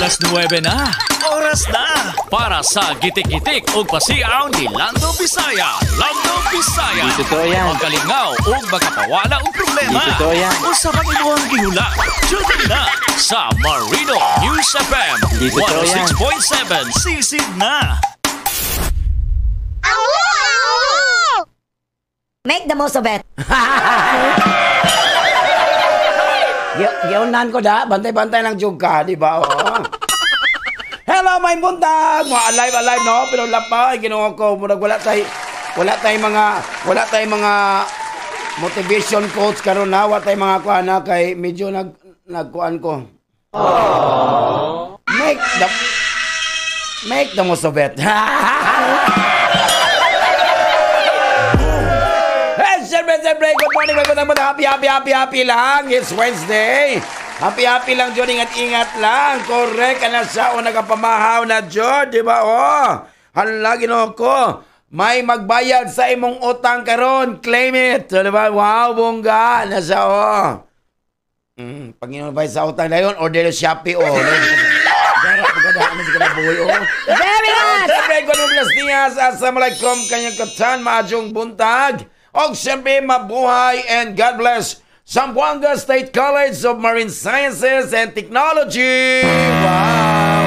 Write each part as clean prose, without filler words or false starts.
Alas 9 na. Oras na para sa gitik-gitik ug pasiaw ni Lando Bisaya. Lando Bisaya. Di totoo yan. Magalingaw ug magapawala og problema. Di totoo yan. Usa bang imuhang gihula? Tune na sa Marino News FM Di totoo yan. 106.7. Sisid na. Make the most of it. Giunan ko da, bantay-bantay lang jud ka, di ba? Oh. Hello, may buntag! Mga alive, alive, no? Pero lapa, Ginoo ko, murag wala tay mga motivation coach karon na, wala tay mga kuan na kay medyo nagkuan ko. Make the most of it. Hey, siyempre, siyempre, good morning, may buntag, buntag, happy, happy, happy, happy lang. It's Wednesday. Happy, happy lang, John. Ingat, ingat lang. Correct ka na siya o nagapamahaw na, John. Di ba? Oh, hala, Ginoo ko. May magbayad sa imong utang karon. Claim it. Di ba? Wow, bongga. Na siya, oh. Panginoon ba sa utang na yun? Order Shopee, oh. Gara, pagkada, ano sa kinabuhi, oh. Very much! Siyempre, good morning, dias. Assalamualaikum, kanyang katan, maadjong buntag. Og siyempre, mabuhay and God bless Zamboanga State College of Marine Sciences and Technology. Wow!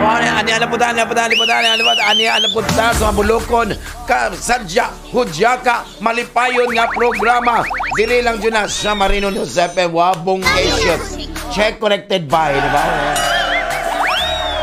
Wow, ani ani po ani po ani po ani po ani ani po ta sa mabulokon ka sadya hudyaka malipayon nga programa diri lang jud na sa Marino News FM. Wow, bonggacious. Check connected by, di ba?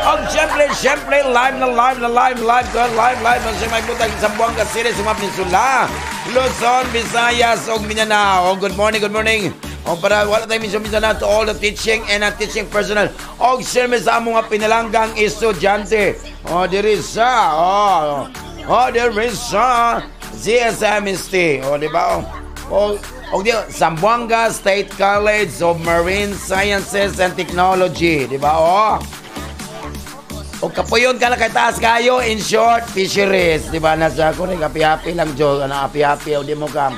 Og siyempre, siyempre, live na live na live, live ko, live, live, ang may butag sa Zamboanga City, sa mga peninsula, Luzon, Visayas, og Mindanao. Oh, good morning, good morning. O para wala tayong minsan na to all the teaching and teaching personnel. Og siyempre sa among mga pinalanggang estudyante. O, diri sa, o, o, diri sa GSMST. O, di ba? O, o, di, Zamboanga State College of Marine Sciences and Technology. Di ba? O, o kapuyon ka na kay taas kayo, in short, fisheries. Di ba? Nasa ko rin, happy-happy lang, Joe. Ano, happy-happy, o di mo ka.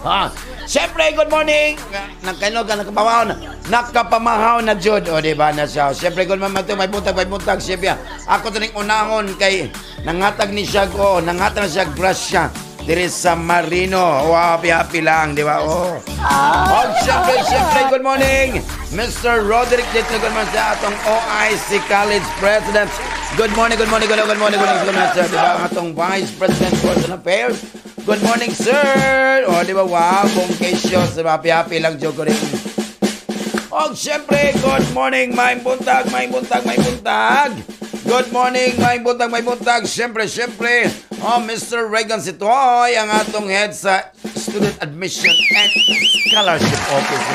Ha? Siyempre, good morning! Nagkano ka, nakapamahaw na. Nakapamahaw na, Jude. O, di ba? Nasa. Siyempre, good morning, may buntag, may buntag. Siyempre, ako ito rin unahon kay nangatag ni siya, o, nangatag na siya, grasya. Diri sa Marino. Wow, happy-happy lang, di ba? Oh. Oh, siyempre, siyempre, good morning, Mr. Roderick Dito, good morning sa atong OIC College President. Good morning, good morning, good morning, good morning, good morning, sir. Di ba? Ang atong Vice President for Foreign Affairs. Good morning, sir. Oh, di ba? Wow, bongkacious. Di ba? Happy-happy lang, joke ko rin. Oh, siyempre, good morning, may buntag, may buntag, may buntag. Good morning, may buntag, may buntag. Siyempre, siyempre, oh, Mr. Reagan Sitoy, ang atong head sa Student Admission and Scholarship Office.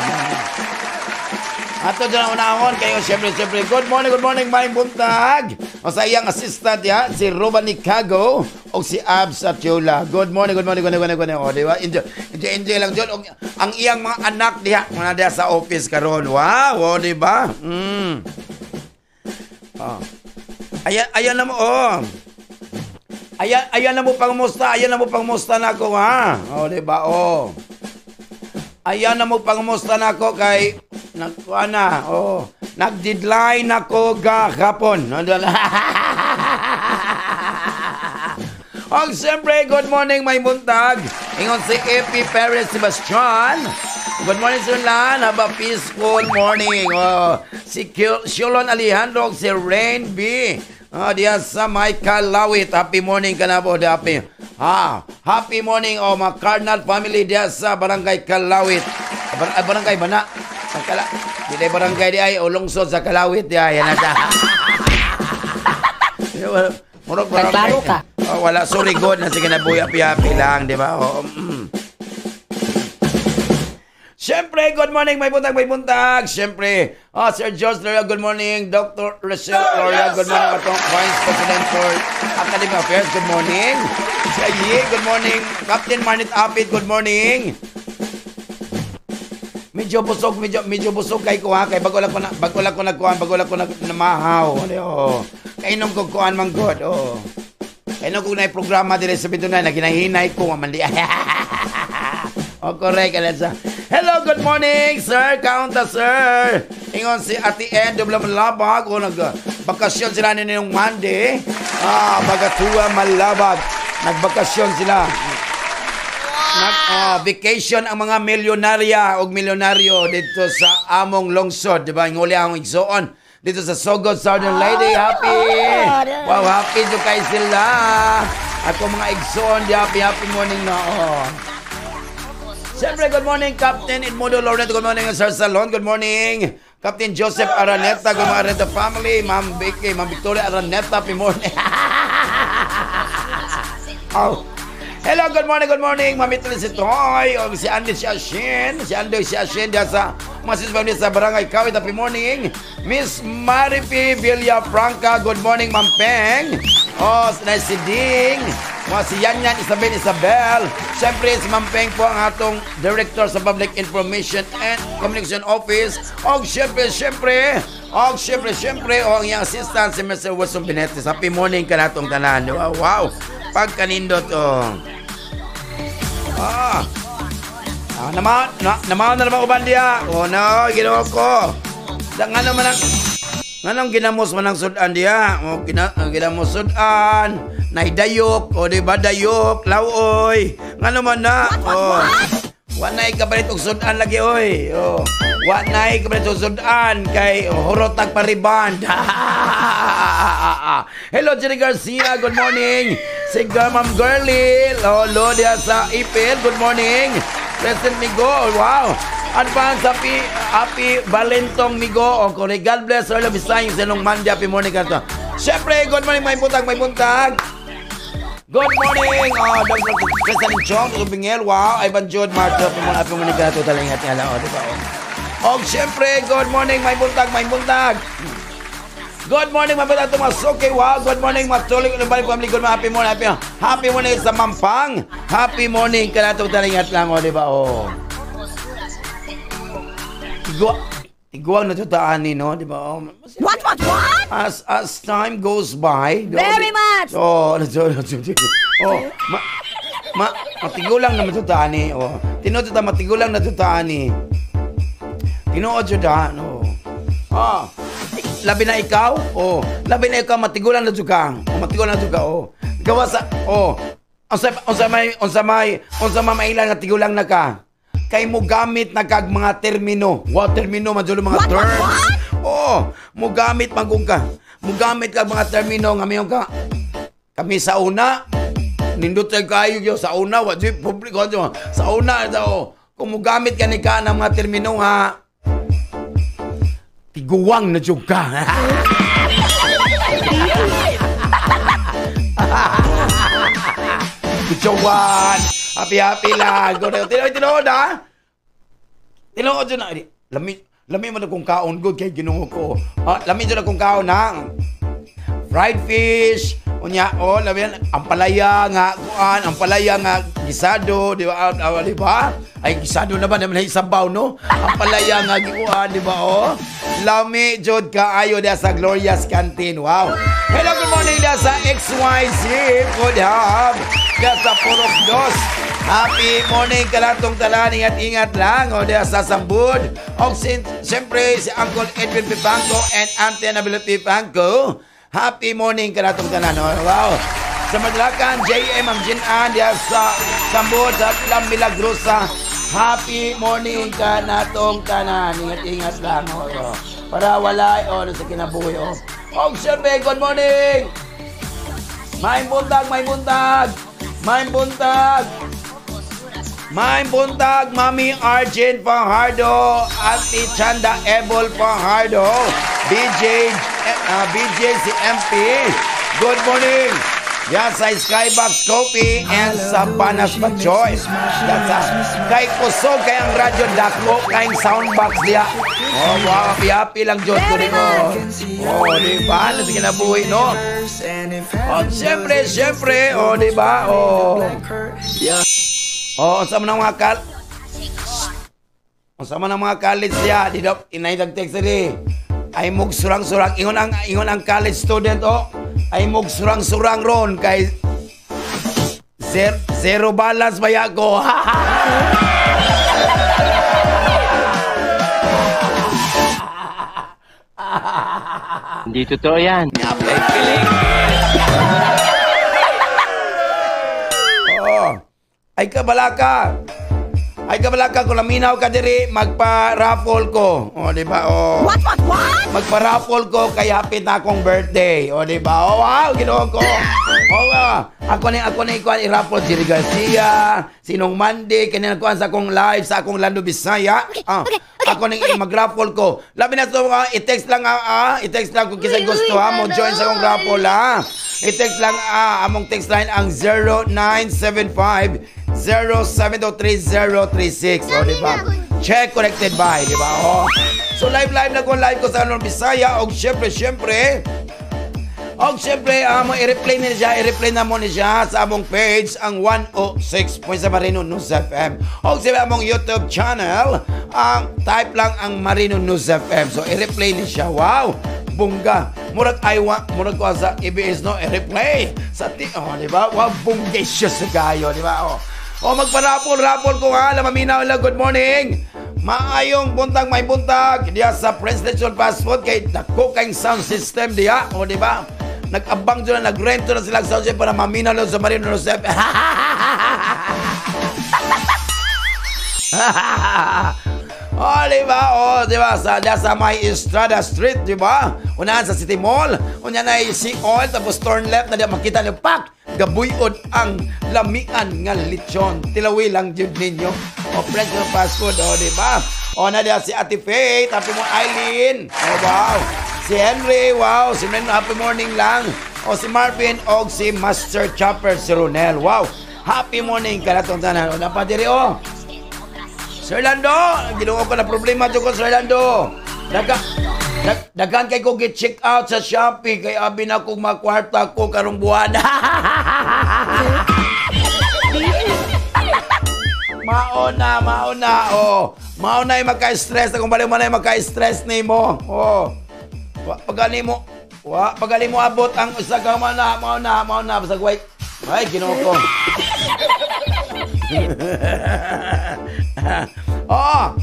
Ato dyan ang unahon kayo, siyempre, siyempre. Good morning, may buntag. O sa iyang assistant, ya, si Ruben Nicago o si Abs Atiola. Good morning, good morning, good morning, good morning. O, di ba? Enjoy, enjoy, enjoy lang dyan. O, ang iyang mga anak diha, mga diha sa office karon. Wow, o, di ba? Mm. Oh. Ayan, ayan na mo, oh. Ayan, ayan na mo pangmusta, ayan na mo pangmusta na ako, ha? O, di ba? Oh. Ayan na mo pangmusta na ako kay nagkuan na, oh. Nag-deadline ako gahapon. Og siyempre, good morning, may buntag. Ingon si E.P. Perez Sebastian. Good morning, Sir Lan. Have a peaceful morning. Oh, si Shulon Alejandro, si Rain B. Oh, diya sa Michael Lawit. Happy morning ka na po. Happy. Ha, happy morning, oh, mga Cardinal family diya sa Barangay Kalawit. Barangay ba na? Di na barangay di ay, o lungsod sa Kalawit di ay. Yan na siya. Murag barangay. Nagklaro ka. Oh, wala, sorry God. Na sige na buhay, happy lang, di ba? Oh. Siyempre, good morning, may buntag, may buntag. Siyempre, oh, Sir George Loria, good morning. Dr. Rochelle Loria, good morning. Atong Vice President for Academic Affairs, good morning. Si Ayi, good morning. Captain Marnit Apit, good morning. Medyo busog, medyo busog kay ko ha, kay bago lang ko na, bago lang ko nagkuan, bago lang ko namahaw. Oh. Kainom ko kuan man god. Oh. Kainom ko na programa dire sa Pintunan, naginahinay ko man di. Oh, correct, Alexa. Hello, good morning, sir. Counta, sir. Ingon si Ate N, Dubla Malabag. O nagbakasyon sila ninyong Monday. Ah, Bagatua Malabag. Nagbakasyon sila. Vacation ang mga milyonarya o milyonaryo dito sa among lungsod, di ba? Nguli ang igsoon dito sa Sogod Southern Lady. Happy! Wow, happy to kay sila. Ako mga igsoon, di happy, happy morning na. Oh. Siyempre, good morning, Captain Edmundo Loreto. Good morning, Sir Salon. Good morning, Captain Joseph Araneta. Good morning, Araneta family. Ma'am Vicky, Ma'am Victoria Araneta. Happy morning. Oh. Hello, good morning, good morning. Ma'am Italy si Toy, o si Andy si Ashin, si Andy si Ashin diya sa mga sis family sa Barangay Kawit. Happy morning. Miss Maripi Villafranca, good morning, Ma'am Peng. Oh, si Ding, mga si Yanyan, Isabel, Isabel. Siyempre, si Ma'am Peng po ang atong Director sa Public Information and Communication Office. O, siyempre, siyempre, o, siyempre, siyempre, o, ang iyang assistant, si Mr. Wilson Benetes. Happy morning ka natong tanan. Wow, wow. Pagkanindot, oh. Ah. Ah, nama na, nama na naman uban diya. Oh no, Ginoo ko. Da ngano man ang nganong ginamos man ang sudan diya. Oh, ginamos sudan, naidayok, o di ba dayok, lawoy. Ngano man na? Oh. Wa nay kapalit og sudan lagi oy. Oh. Wa nay kapalit og sudan kay hurot tag pariban. Hello Jerry Garcia, good morning. Si Ma'am Girlie, lolo diya sa Ipil, good morning. President Migo, wow. Advance happy happy Valentong Migo. O kore, God bless all of Bisayang sa nung Monday, happy morning ka to. Syempre, good morning, may buntag, may buntag. Good morning. Oh, Dr. President Chong, Dr. Bingel, wow. Ivan Jude, Marto, happy morning ka to. Talingat nga lang, oh, di ba? Oh. Og syempre, good morning, may buntag, may buntag. Good morning, mga bata Tumasuki. Wow, good morning, matuloy ng balik family. Good morning, happy morning, happy, happy morning sa Mampang. Happy morning ka na itong talingat lang, oh, di ba? Oh. Tiguang natutaan ni, no? Di ba? Oh, What, what? As time goes by, Very much. Oh, oh, matigulang na matutaan ni. Oh, tinuod ta matigulang na tutaan ni. Tinuod jud ha, no. Ah. Labi na ikaw? Oh, labi na ikaw matigulang na jud ka. Oh, matigulang na jud ka. Oh. Gawa sa oh. Unsa may mailan nga tigulang na ka? Kay mo gamit na kag mga termino. Wow, termino man jud mga terms. What? Oh, mo gamit man kung ka. Mo gamit kag mga termino nga mayon ka. Kami sa una nindot kayo yo sa una wa jud publiko sa una oh. Kung mo gamit kani ka ng mga termino ha, tiguang na jud ka. Kuchawan. Happy happy lang. Tinuod ha. Tinuod jud na. Lami man akong kaon good kay Ginoo ko. Ah, lami jud akong kaon ha. Fried fish, unya oh, lami ampalaya nga kuan, ampalaya nga gisado, di ba? Di ba? Ay gisado na ba naman sabaw no? Ampalaya nga gikuan, di ba oh? Lami jud kaayo diya sa Gloria's Canteen. Wow. Hello, good morning diya sa XYZ Food Hub. Diya sa Purok Dos. Happy morning kalatong talan. Ingat-ingat lang. O diya sa Sambud. O siyempre si Uncle Edwin Pipanco and Auntie Annabelle Pipanco. Happy morning kalatong talan. O, wow. Sa Madlakan, JM ang Jinan diya sa Sambud sa La Milagrosa. Happy morning ka natong tanan. Ingat-ingat lang. O, o. Para wala o sa kinabuhi. O, o siyempre, good morning! May buntag, may buntag! May buntag! May buntag, Mami Arjun Fajardo, Ate Chanda Ebol Fajardo, BJ, BJ si MP. Good morning! Yan sa Skybox Coffee and sa Panas Batchoy. Yan sa kay kusog, kay ang radyo dako, kay ang soundbox diya. Oh, wow, happy lang Diyos ko ko. Oh, di ba? Ano sa kinabuhi, no? Oh, siyempre, siyempre, oh, di ba? Oh. Oh, unsa man ang mga unsa man ang mga college diya, di daw inay nag-text diri. Ay mog surang-surang ingon ang college student oh. Ay mog surang-surang ron kay zero balance ba ko. Hindi totoo yan. Ni-apply. Oo. Ay kabalaka. Ay kabalaka kung laminaw ka diri, magpa-raffle ko. O, di ba? O. What, what, what? Magpa-raffle ko kay happy na akong birthday. O, di ba? O, wow, Ginoo ko. O, wow. Ako ni ikuan i-raffle Jerry Garcia, Sinong Mandy, kini kuan sa akong live sa akong Lando Bisaya. Ah, ako ning mag-raffle ko. Labi na to, i-text lang i-text lang kung kinsa gusto ha mo join sa akong raffle ha. I-text lang among text line ang 0975 0723036. O, di ba? Check connected by, di ba? O. So live live na ko live ko sa Lando Bisaya og syempre syempre og syempre i-replay ni siya, i-replay na mo ni siya sa among page ang 106.7 Marino News FM. Og sa among YouTube channel, ang type lang ang Marino News FM. So i-replay ni siya. Wow! Bongga. Murag aywa, murag ko sa ABS no, i-replay sa ti, oh, di ba? Wow, bongga siya sa gayo, di ba? Oh. O magparapol-rapol ko ha, lamaminaw lang, good morning. Maayong buntag, may buntag diya sa Prince Lechon Fast Food kay dako kayong sound system diya, o di ba? Nag-abang dyan na, nag-rento na sila ang sound system para maminaw lang sa Marino News FM. Oh, di ba? Oh, di ba? Sa, diya sa may Estrada Street, di ba? Unahan sa City Mall, unya na si Oil, tapos turn left na diya makita niyo, pak! Gabuyod ang lamian nga lechon. Tilawi lang jud ninyo. O, Prince ng Fast Food, oh, di ba? O, na diya si Ate Faith, happy mo Eileen. Oh, wow. Si Henry, wow. Si Ren, happy morning lang. O, si Marvin, o si Master Chopper, si Ronel. Wow. Happy morning kanatong tanan. O, napadiri, oh. Sir Lando, ginoo ko na problema to ko, Sir Lando. Daghan kay ko gi-check out sa Shopee kay abi na kog makwarta ko karong buwan. Mauna, mauna, oh. Mauna ay maka-stress akong baliw man ay maka-stress nimo. Oh. Wa pagali mo, wa pagali mo abot ang usa ka mauna, mauna, mauna basag way. Ay, Ginoo ko. Oh.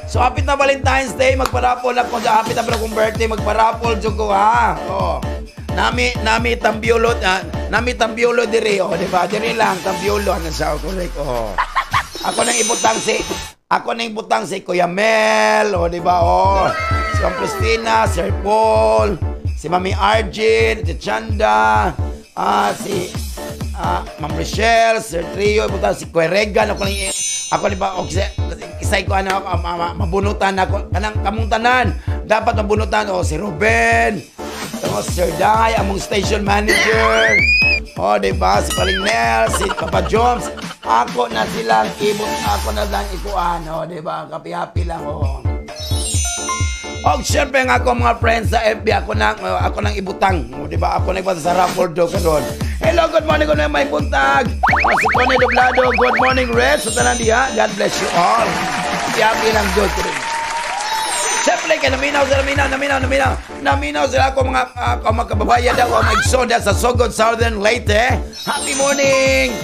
So hapit na Valentine's Day, magparapol ako sa hapit na akong birthday, magparapol jud ko ha. Oh. Nami tambiolo, nami tambiolo diri, oh, di ba? Diri lang tambiolo ana siya, correct. Oh. Ako nang ibutang si Kuya Mel, oh, di ba? Oh. Si Ma'am Christina, Sir Paul, si Mami Arjin, si Chanda, si Ma'am Rochelle, Sir Trio, ibutang si Kuya Regan, ako ni ba og isay ko ano mabunutan ako kanang kamong tanan dapat mabunutan, oh, si Ruben, tapos Sir Dai, among station manager, oh, di ba, si Paling Nel, si Papa Jones, ako na silang ibot, ako na lang ikuan, oh, di ba, kapi-happy lang, oh. Og syempre nga ako mga friends sa FB, ako nang ibutang, oh, di ba? Ako nang ibutang sa raffle do karon. Hello, good morning, good morning, may buntag. Oh, si Connie Doblado, good morning, Red. Sa tanan diha, God bless you all. Happy lang jud. Syempre kay naminaw sila, naminaw, naminaw, naminaw. Naminaw sila ako mga kababayan daw, mga igsoon sa Sogod, Southern Leyte. Happy morning.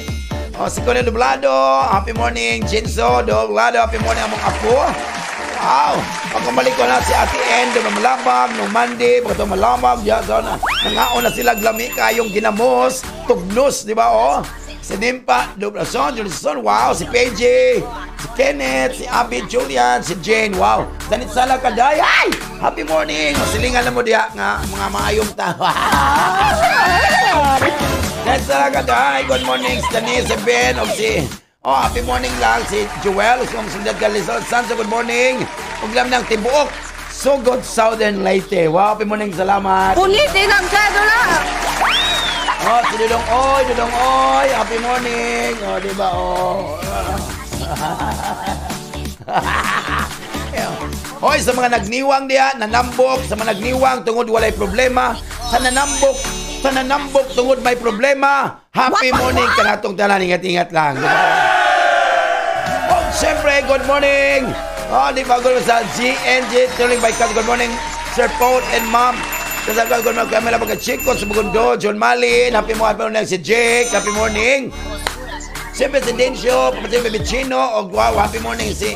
Oh, si Connie Doblado, happy morning. Jinso Doblado, happy morning among apo. Wow! Pagkabalik ko na si Ate N, doon malabag, nung Monday, pagkatong malabag, diya, so, na, nangaon na sila glami kayong ginamos, tugnos, di ba, oh? Si Nimpa, Dublason, Julison, wow, si PJ, si Kenneth, si Abby, Julian, si Jane, wow. Sanit sala ka, day, ay! Happy morning! O, silingan na mo diya, nga, mga maayong tao. Sanit sala ka, day, good morning, si Denise, si Ben, o si... Oh, happy morning lang si Joel, si Sundat Galisol Sanso, good morning. Ug lam ng tibuok, Sogod, Southern Leyte. Wow, happy morning, salamat. Punit din ang cedula. Oh, si Dudong Oy, Dudong Oy, happy morning. Oh, di ba? Oh. Hoy, sa mga nagniwang diha, nanambok, sa mga nagniwang tungod walay problema, sa nanambok tungod may problema. Happy morning kanatong tanan, ingat-ingat lang. Diba? Oh, siyempre, good morning. Oh, di ba good sa GNG Turing by Kat. Good morning, Sir Paul and Ma'am. Kasama good morning Camila Pagkachiko sa Bugundo, John Malin. Happy morning si Jake. Happy morning. Siyempre si Dencio, pati si Chino, og wow, happy morning si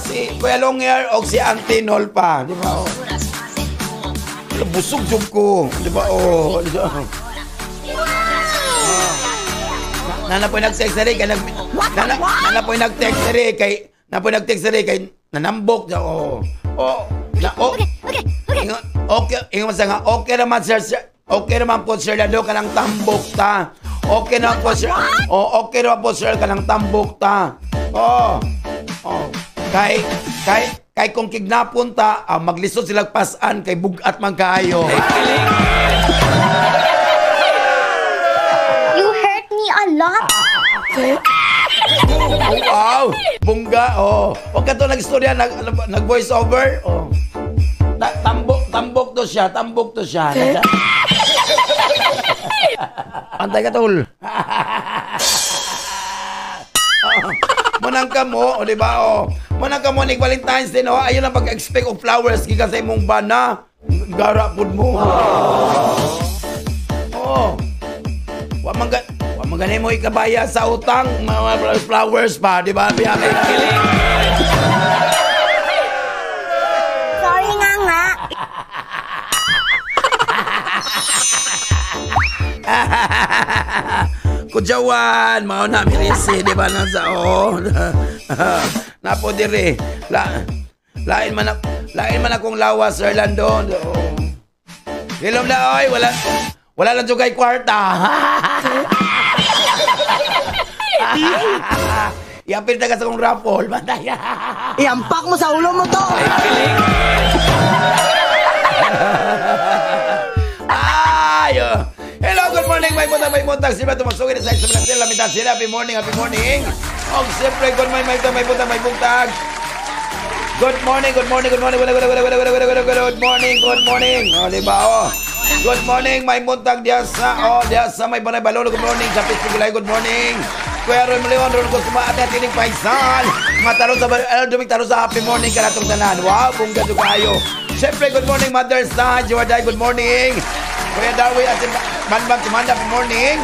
si Kuya Longer og si Auntie Nolpa, di ba? Oh. Busog jud ko, di ba? Oh, di ba? Nana po nag-text na rin kay nag nana, nana po nag-text na rin kay na po nag-text na rin kay nanambok siya. Oh. Oh, na oh. Okay, okay. Ingon, okay, ingon sa nga, okay naman sir, sir. Okay naman po sir, lalo ka ng tambok ta. Okay naman po sir. Oh, okay naman po sir, ka ng tambok ta. Oh. Oh. Kay kay kay kung kidnapon ta, maglisod sila pasan kay bugat man kaayo. You hurt me a lot. Oh, wow! Bungga, oh. Huwag ka to nag-istorya, nag voice over. Oh. Tambok, tambok to siya, tambok to siya. Antay ka, tol. Munang ka mo, o di ba, oh. Munang ka mo, ni Valentine's Day, no? Ayun ang pag-expect og flowers, gikan sa imong bana. Gara pud mo. Oh. Wa man gani mo ikabaya sa utang, mga flowers pa, di ba? Sorry nga nga. Kudyawan, mao na mirisi, di ba nasa oh. Napo diri. Lain man akong lawas, Sir Lando. Oh. Hilom na oy, wala lang jugay kwarta. Iapil ta ka sa kong raffle, bantay. Iampak mo sa ulo mo to. Ay, oh. Hello, good morning. May buntag. Siyempre, tumasugin na sa isang mga sila. Lamitan sila. Happy morning, happy morning. O, siyempre, good morning, may buntag, may buntag. Good morning, good morning, good morning. Good morning, good morning. O, di ba, o. Good morning, may buntag diya sa, o, diya sa may Banay Balolo. Good morning, sa Pistigulay, good morning. Kuya Roy Leon, Ron Guzman, at Atining Faisal. Mga sa El Dumig, taro sa happy morning kanatong tanan. Wow, bongga jud kayo. Siyempre, good morning, Mother sa Jiwaday, good morning. Kuya Darwin at Banban Tumanda, good morning.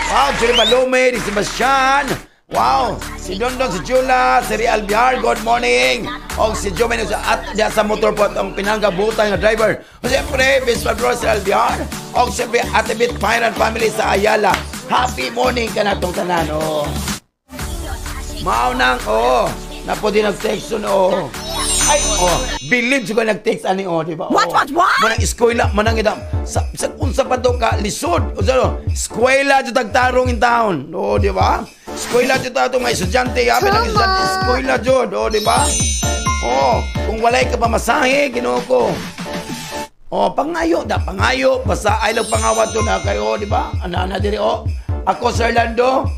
Wow, Jerry Balome, si Sebastian. Wow, si Dondon, si Jula, si Real Biar, good morning. O si Jomen, at diya sa motor po ang pinanggabutan ng driver. O siyempre, Biswa Bro, si Real Biar. O siyempre, Ate Bit Pirate Family sa Ayala. Happy morning ka na itong tanan, oh. Mao nang, oh. Napo din nag-text nun, oh. Ay, oh, believe ko nag-text ani, oh, di ba? Oh. What? Manang eskwela, manang ida. Sa unsa pa to ka lisod. Unsa no? Eskwela jud tagtarong in town. Oh, di ba? Eskwela jud ato mga estudyante, abi nang estudyante eskwela jud, oh, di ba? Oh, kung walay ka pamasahe, Ginoo ko. Oh, pangayo da, pangayo basta ay lang pangawat to na kayo, di ba? Ana diri oh. Ako Sir Lando.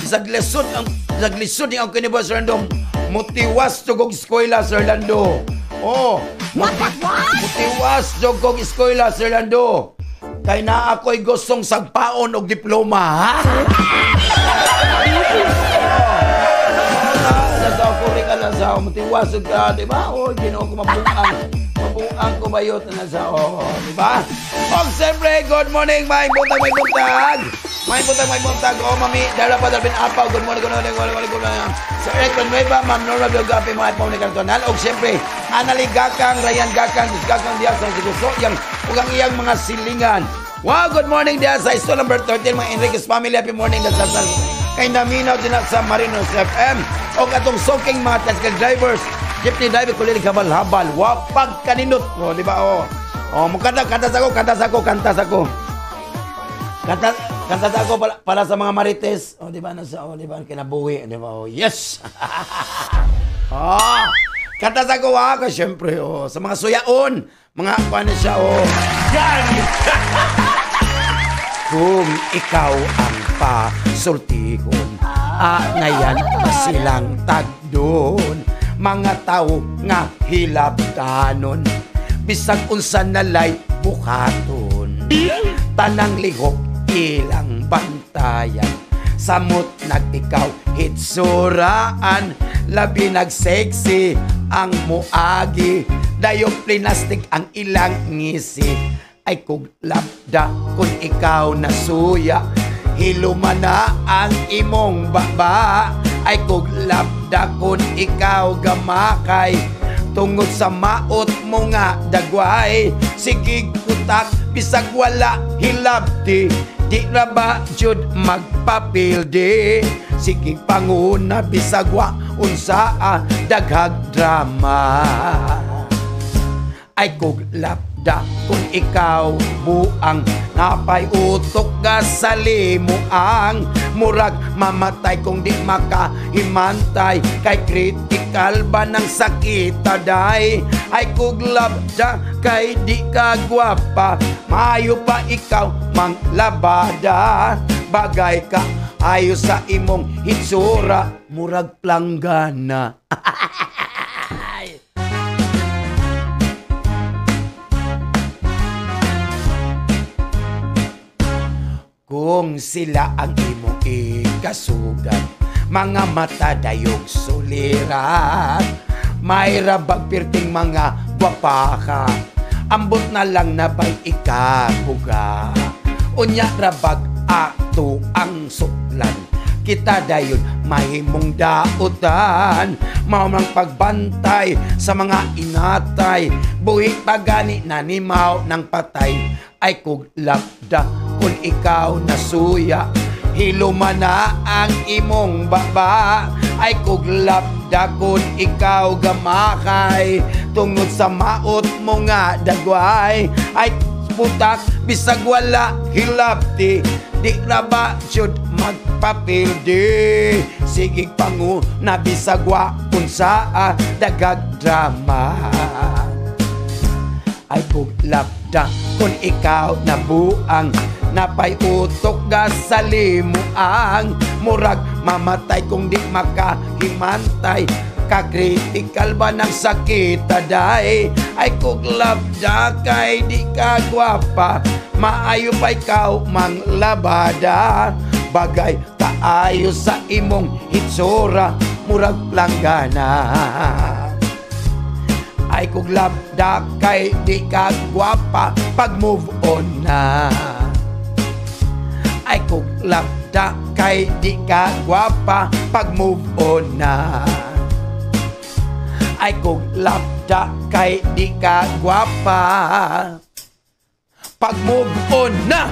Bisag lisod ang bisag lisod ni ang kini ba Sir Lando. Mutiwas jud kog eskwela Sir Lando. Oh, What? Mutiwas jud kog eskwela Sir Lando. Kay naa ako'y gustong sagpaon og diploma, ha? Oh, nasa kuri ka lang sa mutiwas jud ka, di ba? Oh, Ginoo ko mabuang. Mabuang ko bayot na sa oh, di ba? Og siyempre, good morning, may buntag, may buntag. May buntag, may buntag. Oh, mami, dala pa dalpin apaw. Good morning, good morning, good morning, good morning. Sir Eric Nueva, Ma'am Nora Biogapi, mga po ni Kantonal. Og siyempre, Anali Gakang, Ryan Gakang, Diyos Gakang diya sa Siguso, yang ug ang iyang mga silingan. Wow, good morning diya sa isto number 13, mga Enriquez family. Happy morning sa kay naminaw din sa Marinos FM. Og atong soking mga tricycle drivers, jeepney driver, kulit habal-habal. Wow, pagkaninot. Oh, di ba? Oh, oh, mukanta, kanta sa ko, kanta sa ko, kanta sa ko. Kanta sa ako para sa mga marites. Oh, di ba nasa, oh, di ba kinabuhi, di ba? Oh, yes. Oh, kanta sa ako, ha, kasi syempre, oh, sa mga suyaon, mga paano siya, oh. Yan! Kung ikaw ang pasultihon, anayan silang tagdon, mga tao nga hilabtanon, bisag unsa nalay buhaton, tanang lihok ilang bantayan, samot nag ikaw hitsuraan, labi nag-sexy ang muagi, dayong plastic ang ilang ngisi. Ay kung labda kung ikaw nasuya, hiluma na ang imong baba. Ay kung labda kung ikaw gamakay, tungod sa maot mo nga dagway. Sige kutak bisag wala hilabti, di ra ba jud magpapildi. Sige panguna bisag wa unsaa daghag drama. Ay kog labda kung ikaw buang, napay utok ka sa limuang. Murag mamatay kung di makahimantay, kay critical ba ng sakit aday. Ay kog labda kay di ka gwapa, maayo pa ikaw manglabada. Bagay ka ayo sa imong hitsura, murag planggana. Kung sila ang imong ikasugat, mga mata dayog sulirat. May rabag pirting mga gwapaka, ambot na lang na ba'y ikabuga. Unya rabag ato ang suklan, kita dayon mahimong dautan. Mao mang pagbantay sa mga inatay, buhi pagani na ni mao ng patay. Ay kog labda kung ikaw nasuya, hiluma na ang imong baba. Ay kog labda kung ikaw gamakay, tungod sa maot mo nga dagway. Ay putak bisag wala hilabti, di ra ba jud magpapildi. Sige panguna bisag wa unsaa dagag drama. Ay kog labda kung ikaw nabuang, napay utok ka sa limuang. Murag mamatay kung di makahimantay, kakritikal ba ng sakit aday. Ay kog labda kay di ka gwapa, maayo pa ikaw manglabada. Bagay kaayo sa imong hitsura, murag planggana. Ay kog labda kay di ka gwapa, pag move on na. Ay kog labda kay di ka gwapa, pag move on na. Ay kog labda kay di ka gwapa, pag move on na.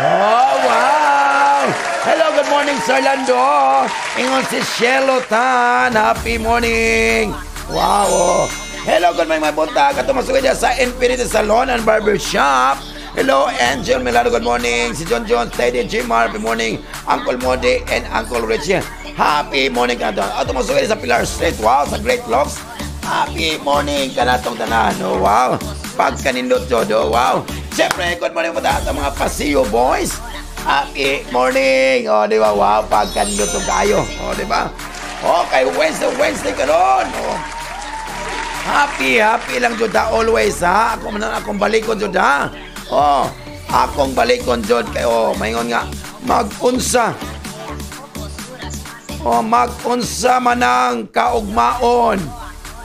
Oh, wow! Hello, good morning, Sir Lando. Ingon si Shelo Tan. Happy morning. Wow! Oh. Hello, good morning, mga buntag. Ato masugod sa Infinity Salon and Barber Shop. Hello, Angel Milano, good morning. Si John John, Teddy, Jimar, happy morning. Uncle Modi and Uncle Richie, happy morning ka na. Ato masugod sa Pilar Street. Wow, sa Great Locks. Happy morning ka na itong tanan. Oh, wow. Pagkanindot, Jodo. Wow. Siyempre, good morning po sa mga Paseo Boys. Happy morning. Oh, di ba? Wow, pagkanindot kayo. Oh, di ba? Okay, Wednesday karon. Oh. Happy, happy lang jud always ha. Ako man akong balikon jud ha. Oh, akong balikon jud kay oh, maingon nga magunsa. Oh, magunsa man ang kaugmaon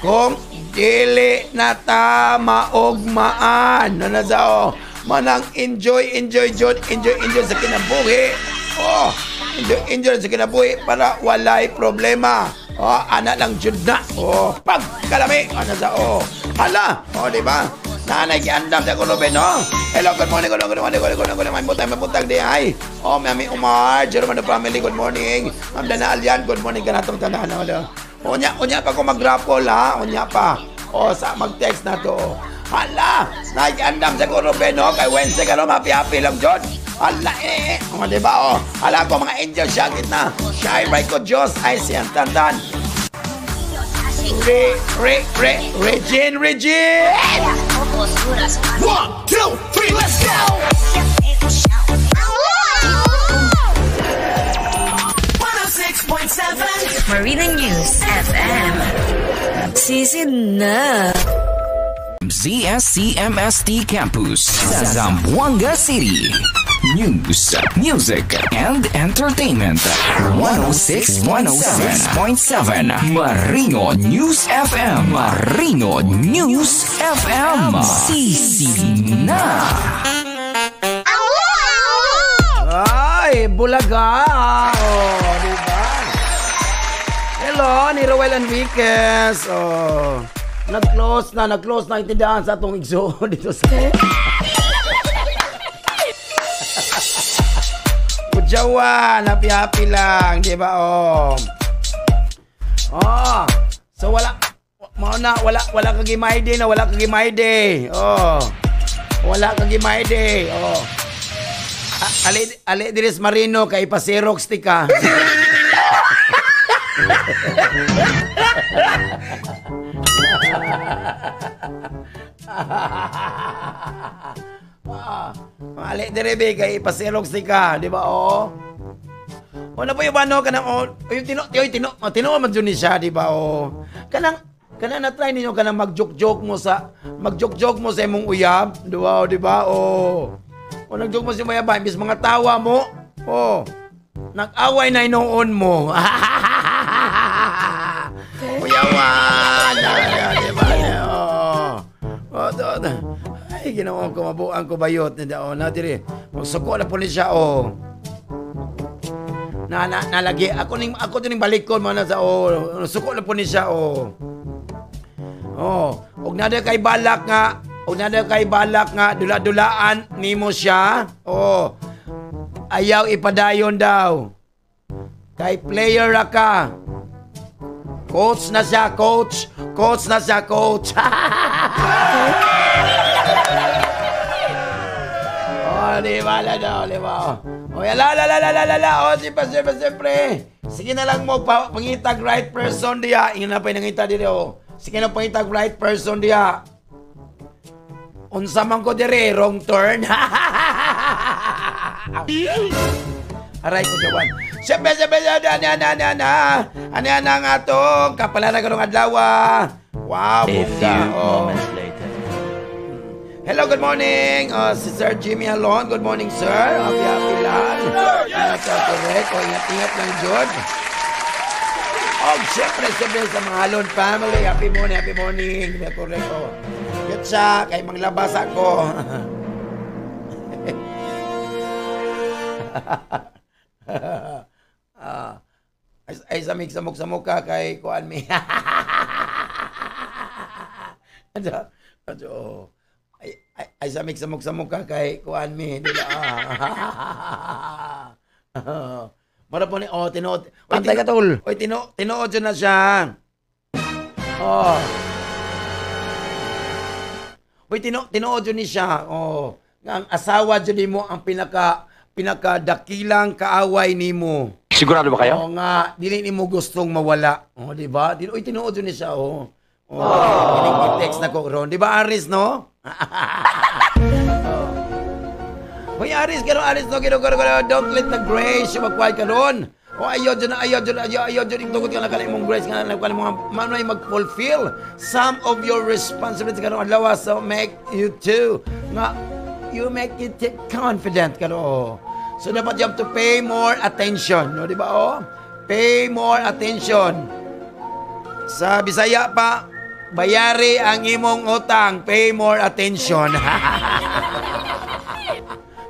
kung dili na ta maugmaan. Ano sa oh, manang enjoy enjoy jud, enjoy enjoy sa kinabuhi. Oh, enjoy enjoy sa kinabuhi para walay problema. Oh, ana lang jud na. Oh, pagkalami. Ano sa oh. Hala. Oh, di ba? Nanay giandam sa Ruben, no? Hello, good morning, good morning, good morning, good morning, good morning. May butang di ay. Oh, Mami Umar, Jerome family, good morning. Ma'am Dana Alian, good morning ka natong tanan. Unya, unya pa ko mag-raffle ha. Unya pa. Oh, sa mag-text na to. Hala, nagiandam sa Ruben, no? Kay Wednesday ka no, happy happy lang jud. Hala eh. Oh, di ba? Oh, hala ko mga angel shagit na. Shy right ko Diyos ay siyang tantan. Re, re, re, Regine, Regine! 1, 2, 3, let's go! 106.7 Marina News FM. Season na. ZSCMST Campus, Zamboanga City. News, music, and entertainment. 106.7 Marino News FM. Marino News FM. Sisi na. Ay, bulaga. Oh, diba? Hello, oh, ni Roel Enriquez. Oh. Nag-close na ang tindahan sa atong igsoon dito sa Kujawan, happy-happy lang, di ba? Oh. Oh. So wala mao na, wala kag gimayde na, wala kag gimayde. Oh. Wala kag gimayde. Oh. Ali diris Marino kay pa-Xerox ti ka. Ali dire be kay ipa-Xerox ti ka, di ba? Oh. O na po yung ano kanang oh, yung tino man jud ni siya, di ba? Oh. Kanang na try ninyo kanang mag-joke-joke mo sa imong uyab, di ba? Di ba? Oh. O nag-joke mo sa imong uyab, imbis mga tawa mo, oh. Nag-away na inuon mo. Uyawan! Di ba? Oh. Oh, ay, ginawa ko, mabuang ko bayot. Oh, na diri. Magsuko na po ni siya, oh. Na nalagi ako ning balikon man sa oh, suko na po ni siya, oh. Oh, og nada kay balak nga dula-dulaan nimo siya. Oh. Ayaw ipadayon daw. Kay player ra ka. Coach na siya, coach. Coach na siya, coach. Oh, di ba na daw, di ba? Oh, la la la la la la. Oh, siyempre. Sige na lang mo pangitag right person diya. Ingon na pa nangita diri oh. Sige na pangitag right person diya. Unsa man ko dire, wrong turn. Aray ko jawan. Siyempre, na. Ano yan ang atong kapalaran karong adlaw. Wow, A few moments later. Hello, good morning. Si Sir Jimmy Alon. Good morning, sir. Happy, happy lang. Ingat sa correct. O, ingat-ingat lang, George. Oh, siyempre sa mga Alon family. Happy morning, happy morning. Correct, oh. Yutsa, kay manglabas ako. Ay samig-samok sa mukha kay kuan mi. Adyo. Ay samig-samok sa mukha kay kuan mi, di ba? Mara po ni oh tinuod. Pantay ka tol. Oy tinuod na siya. Oh. Oy tinuod ni siya. Oh, nga ang asawa jud nimo ang pinakadakilang kaaway nimo. Sigurado ba kayo? Oo nga, dili nimo gustong mawala. Oh, di ba? Oy tinuod jud ni siya, oh. Oh, kining text na ko ron. Di ba Aris, no? Oh. Hoy Aris, karon Aris no, gino don't let the grace magkuhay karon. O ayaw dyan, itugod ka na kanang imong grace nga na kanang mga manoy mag-fulfill some of your responsibilities karon adlaw, so make you too nga you make it confident karon. So dapat you have to pay more attention, no, di ba? Oh, pay more attention. Sa Bisaya pa, bayari ang imong utang, pay more attention.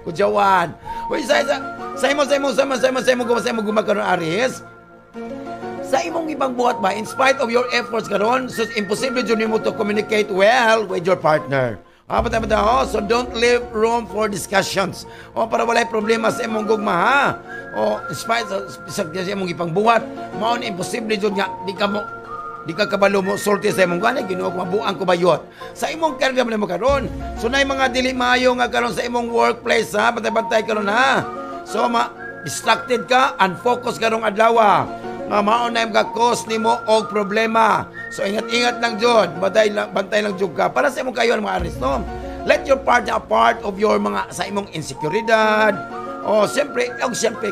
Kujawan. Uy, sa imo karon Aries. Sa imong ibang buhat ba, in spite of your efforts karon, so imposible jud nimo to communicate well with your partner. Oh, so don't leave room for discussions. O para walay problema sa imong gugma, ha. O in spite sa imong ipang buhat, mao ni imposible jud nga di ka kabalo mo sulti sa imong gani, Ginoo ko mabuang ko bayot. Sa imong karga mo karon. So nay mga dili maayo nga karon sa imong workplace, ha, bantay-bantay karon, ha. So ma distracted ka, unfocused karong adlaw. Nga mao na yung cause nimo og problema. So ingat-ingat lang jud, bantay lang jud ka para sa imong kayon mga Aris, no. Let your partner a part of your mga sa imong insekuridad. O siyempre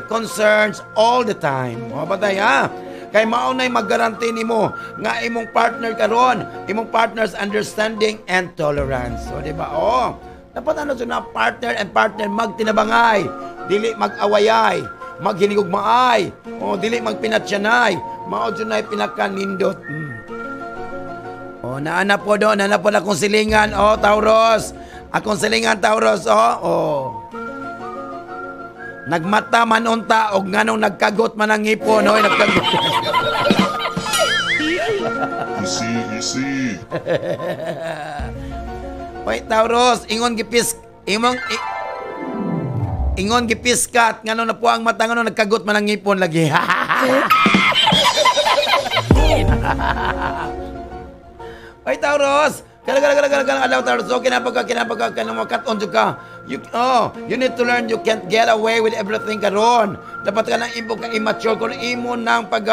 concerns all the time. O bantay, ha. Kay mao nay maggaranti nimo nga imong partner karon, imong partner's understanding and tolerance. So di ba? Oh, dapat ano na partner and partner magtinabangay, dili mag-awayay, maghinigugmaay, o dili magpinatsyanay, mao jud nay pinakanindot. Oh, naana po do, naana po akong silingan, oh Taurus. Akong silingan Taurus, oh. Oh. Nagmata man unta og nganong nagkagot man ang ngipon, hoy, nagkagot. Easy, easy. Hoy Taurus, ingon gipis imong ingon gipiskat ngano na po ang mata ngano nagkagot man ang ngipon lagi. Hoy Taurus, kala adlaw Taurus, okay na pagka kinapagka cut on ka. You need to learn you can't get away with everything karon. Dapat ka nang imo ka immature kun imo nang pag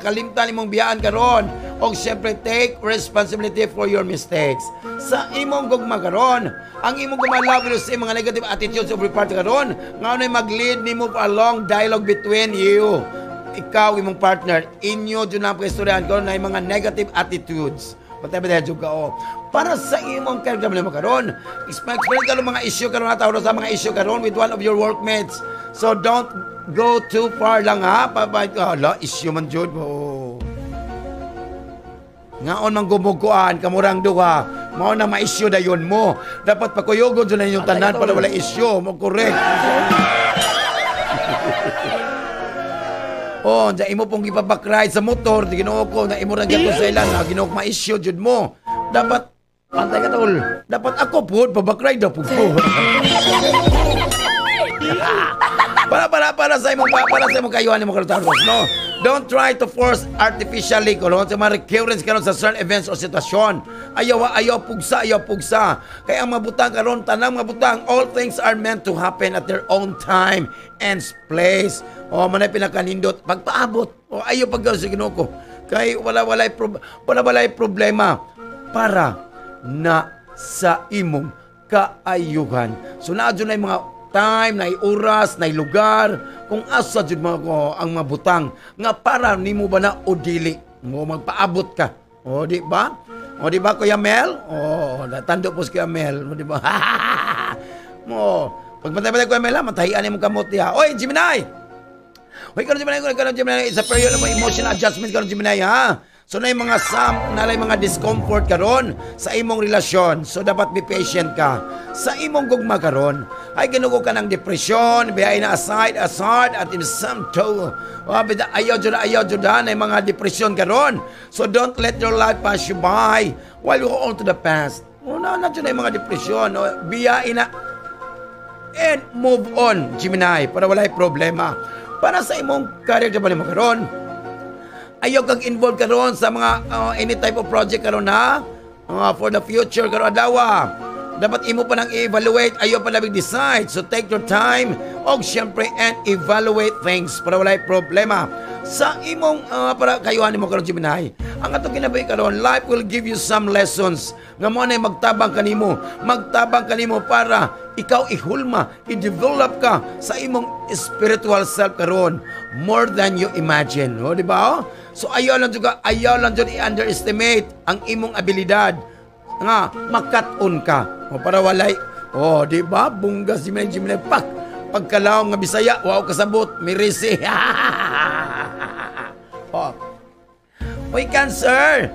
kalimtan imong biyaan karon. Og syempre take responsibility for your mistakes. Sa imong gugma karon, ang imong gugma love sa mga negative attitudes of part karon, ngano mag-lead nimo for a long dialogue between you. Ikaw imong partner, inyo jud ang pag-istoryahan karon na mga negative attitudes. Patay ka o. Para sa imong career mo karon, expect ka mga issue karon na sa mga issue karon with one of your workmates. So don't go too far lang ha. Ala, issue man jud mo. Ngaon man gumuguan kamurang duha, mao na ma-issue dayon mo. Dapat pakuyogon jud na inyong tanan para wala issue mo, correct. Oh, diya imo pong ipabakride sa motor, di Ginoo ko na imo ra gyud sa ilan, na Ginoo ma-issue jud mo. Dapat pantay ka tol. Dapat ako pud pabakride na pud ko. Para sa imong kayuhan nimo karon Taurus, no? Don't try to force artificially karon sa mga recurrence karon sa certain events o sitwasyon. Ayaw pugsa. Kaya ang mabutang karon, tanang mabutang, all things are meant to happen at their own time and place. O manay pinakanindot pagpaabot. O ayaw paggaw sa Ginoo ko. Kay wala problema para na sa imong kaayuhan. So naa jud na mga time, na oras, na lugar, kung asa jud mga ko ang mabutang nga para nimo ba na o dili mo magpaabot ka. O di ba? O di ba Kuya Mel? O natando po si Kuya Mel, o di ba? Mo pagpantay-pantay Kuya Mel, matahian imong kamot diha. Oy Gemini. Oy karon Gemini, it's a period of emotional adjustment karon Gemini ha. So na yung mga nalay mga discomfort karon sa imong relasyon. So dapat be patient ka. Sa imong gugma karon, ay ginugo ka ng depression, bihay na aside, aside at in some to. Ayaw jud na mga depression karon. So don't let your life pass you by while you go on to the past. Una na jud na yung mga depression, biyain na and move on, Gemini, para walay problema. Para sa imong career jud mo karon, ayaw kang involved karon sa mga any type of project karon ha. For the future karon adlaw. Dapat imo pa nang i-evaluate, ayaw pa labig decide. So take your time og syempre and evaluate things para walay problema. Sa imong para kayuhan nimo karon Gemini. Ang atong kinabuhi karon, life will give you some lessons nga mo nay magtabang kanimo, para ikaw ihulma, i-develop ka sa imong spiritual self karon more than you imagine. O, di ba? So ayaw lang jud i-underestimate ang imong abilidad nga makat-on ka. O para walay, o di ba? Bungga si Gemini pak pagkalawom nga Bisaya, wow kasabot, mirisi. Oh. Oy Cancer,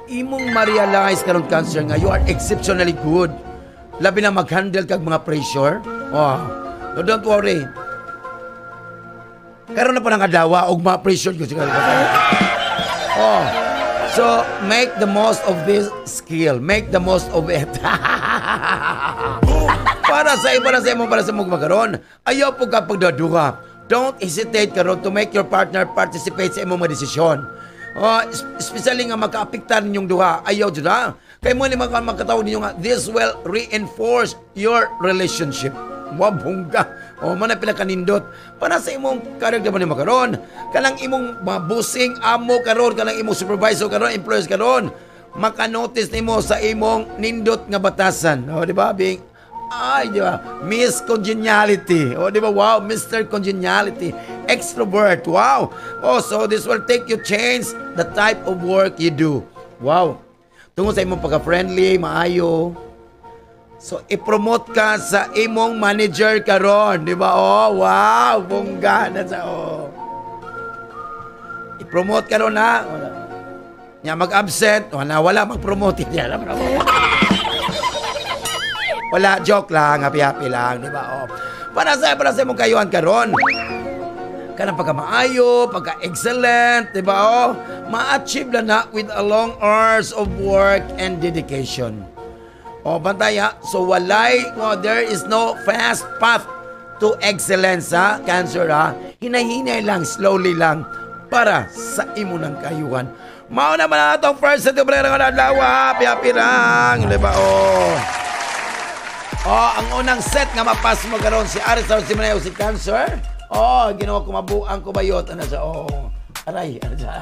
imong ma-realize karon Cancer nga you are exceptionally good. Labi na mag-handle kag mga pressure. Oh. So don't worry. Karon na pa nang adlaw og mga pressure ko siguro. Oh. So make the most of this skill. Make the most of it. Para sa imong magkaroon, ayaw po ka pagdaduha. Don't hesitate karon to make your partner participate sa imong mga desisyon. Especially nga makaapektar ninyong duha. Ayaw jud ha. Kay mo ni makatawag ninyo nga this will reinforce your relationship. Wabungga. O man na pinakanindot. Para sa imong career ni makaron, kanang imong mabusing amo karon, kanang imong supervisor karon, employers karon, maka-notice nimo sa imong nindot nga batasan. O di ba? Being ay, di ba? Miss Congeniality. O, di ba? Wow, Mr. Congeniality. Extrovert. Wow. Oh, so this will take you change the type of work you do. Wow. Tungod sa imong pagka-friendly, maayo. So, i-promote ka sa imong manager karon, di ba? Oh, wow, bongga na sa oh. I-promote karon ha. Wala. Nya mag-absent, wala mag-promote. Wala, joke lang, happy-happy lang, di ba? Oh. Para sa imong kayuhan karon. Kanang pagkamaayo, pagka-excellent, di ba oh? Ma-achieve na na with a long hours of work and dedication. O, bantay ha? So walay, oh, there is no fast path to excellence ha, Cancer ha. Hinay-hinay lang, slowly lang para sa imo ng kayuhan. Mao naman na itong first set ng adlaw ha, piyapirang, di ba oh? Oh, ang unang set nga mapas mo karon si Aries, si Manay, si Cancer. Oh, ginawa ko mabuang ko bayot. Ano siya? Oh, aray. Ano siya?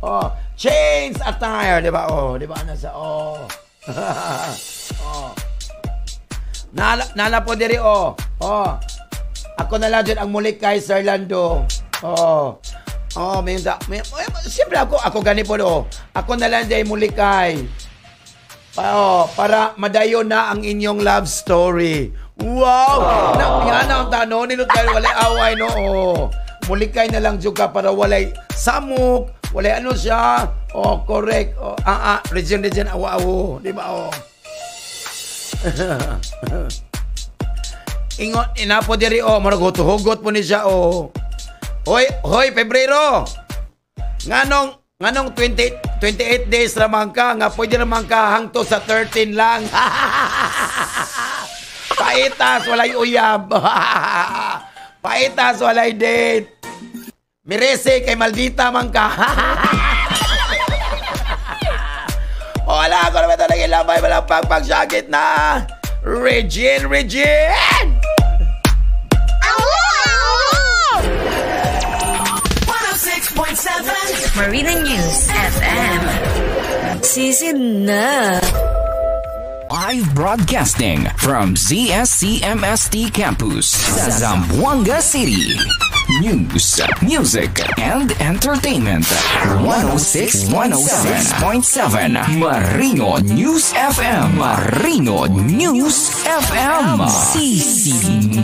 Oh, change attire, di ba? Oh, di ba? Ano siya? Oh. Oh. Nala po diri, oh. Oh. Ako na lang dyan ang muli kay Sir Lando. Oh. Oh, may, siyempre ako gani po, oh. Ako na lang dyan muli kay. Oh, para madayon na ang inyong love story. Wow! Na, yan ang tanong. Nilot kayo, walay away, no? Oh. Mulikay na lang dyan ka para walay samok, walay ano siya. Oh, correct. Oh, region, awa-awo. Di ba, oh? Ingon, inapo diri, oh. Maragot-hugot po ni siya, oh. Hoy, hoy, Pebrero! Nganong 28 days ramang ka, nga pwede ramang ka hangto sa 13 lang. Paitas, walay uyab. Paitas, walay date. Mirese, kay maldita man ka. O, wala ako naman talaga ilabay, walang pagpagsakit na. Regine, Regine! 106.7 Marina News FM. Sisid na. Live broadcasting from ZSCMST Campus, Zamboanga City. News, music, and entertainment. 106.7 Marino News FM. Marino News FM. Sisi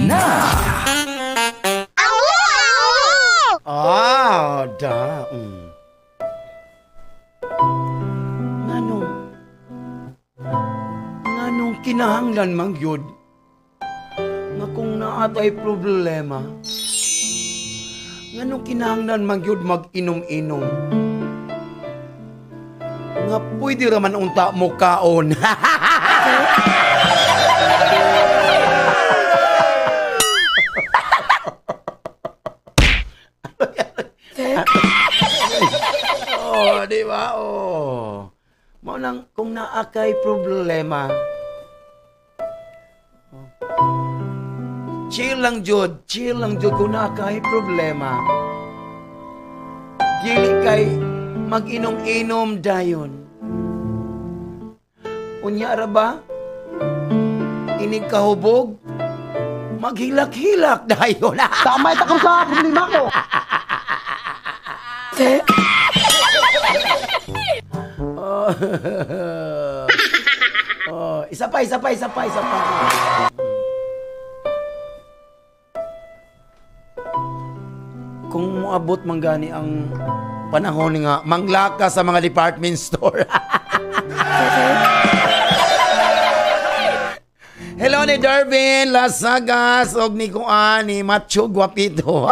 na. Ah, da. Nganong kinahanglan man gyud nga kung naatay problema, nganong kinahanglan man gyud mag-inom-inom, nga pwede ra man unta mo kaon. Oh, di ba? Oh. Mao nang kung naa kay problema, oh, chill lang jud kung naa kay problema. Dili kay mag-inom-inom dayon. Unya ra ba? Inig kahubog, maghilak-hilak dayon. Tama ita kung sa problema ko. Oh. Oh, isa pa. Kung moabot man gani ang panahon nga manglaka sa mga department store. Hello ni Darwin Lasagas og ni Kuan ni Macho Guapito.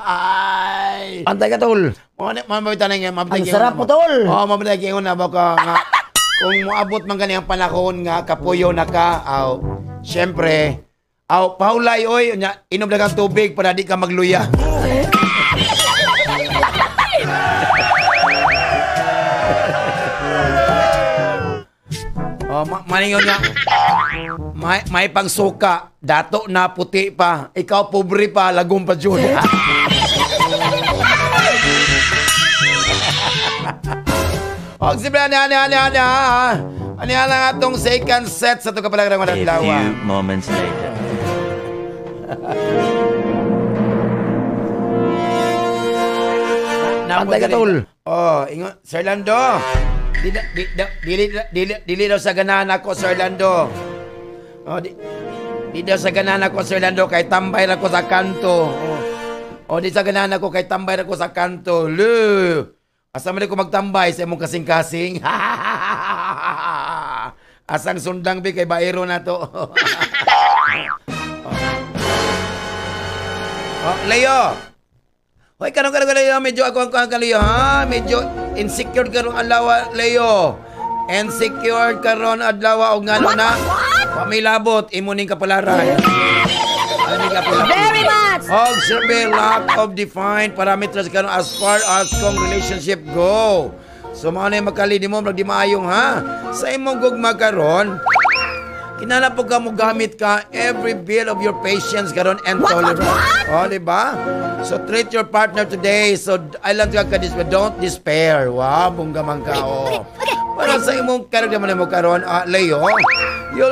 Ay. Antay ka, tol. Ang sarap mo, tol. Oo, mabitay kayo na baka nga kung moabot man gani ang panahon nga kapuyo na ka, aw, syempre, aw, paulay oy, unya, inom na kang tubig para di ka magluya. Oh, maningon nga. May pangsuka, dato na puti pa, ikaw pobre pa, lagom pa jud. Og sibla na Ani lang atong second set sa itong kapalagrang A adlaw. few moments later. Antay ka, tol. Oh, ingon, Sir Lando. Dili daw sa ganahan ako, Sir Lando. Oh, di daw sa ganahan ako, Sir Lando, kay tambay ra ko sa kanto. Oh, di sa ganahan ako kay tambay ra ko sa kanto. Lu. Asa man ko magtambay sa imong kasing-kasing? Asang sundang bi kay bairo na to. Oh, Leo. Hoy, karon karon Leo, medyo ako ang Leo ha, medyo insecure karon adlaw, Leo. Insecure karon adlaw og ngano na? Pamilabot imo ning kapalaran. Very much. Og siyempre, lack of defined parameters karon as far as kung relationship go. So mao na makali mo di maayong ha. Sa imong gugma karon, kinahanglan po ka mo gamit ka every bit of your patience karon and tolerance. Oh, di ba? So treat your partner today. So I lang ka don't despair. Wow, bongga man ka. Oh. Para sa imong character mo karon, Leo, you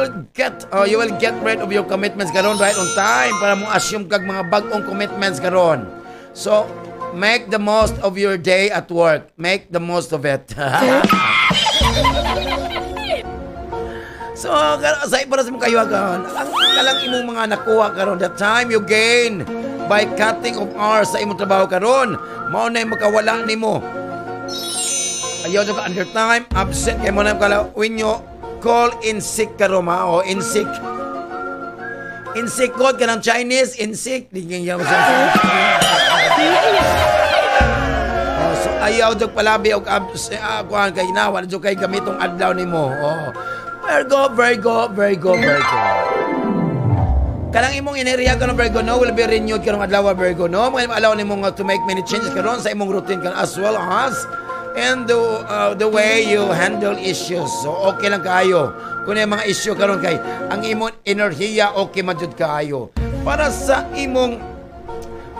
will get rid of your commitments karon right on time para mo assume kag mga bag-ong commitments karon. So make the most of your day at work. Make the most of it. So, sa para sa imong kayuagan, ang kalang imong mga nakuha karon, the time you gain by cutting of hours sa imong trabaho karon, mao na makawala nimo. Ayaw ka under time, absent kay mo na kala when you call in sick karon ma, o in sick. In sick god ka ng Chinese, in sick. Oh, so ayaw jud palabi og absent kuan kay na wala jud kay gamitong adlaw nimo. Oh. Virgo, Virgo, Virgo, Virgo. Kanang imong enerhiya karon Virgo, no, will be renewed karong adlaw Virgo, no. Mga allow nimo to make many changes karon sa imong routine karon as well as and the way you handle issues. So okay lang kaayo. Kung yung mga issue karon kay ang imong enerhiya okay man jud kaayo. Para sa imong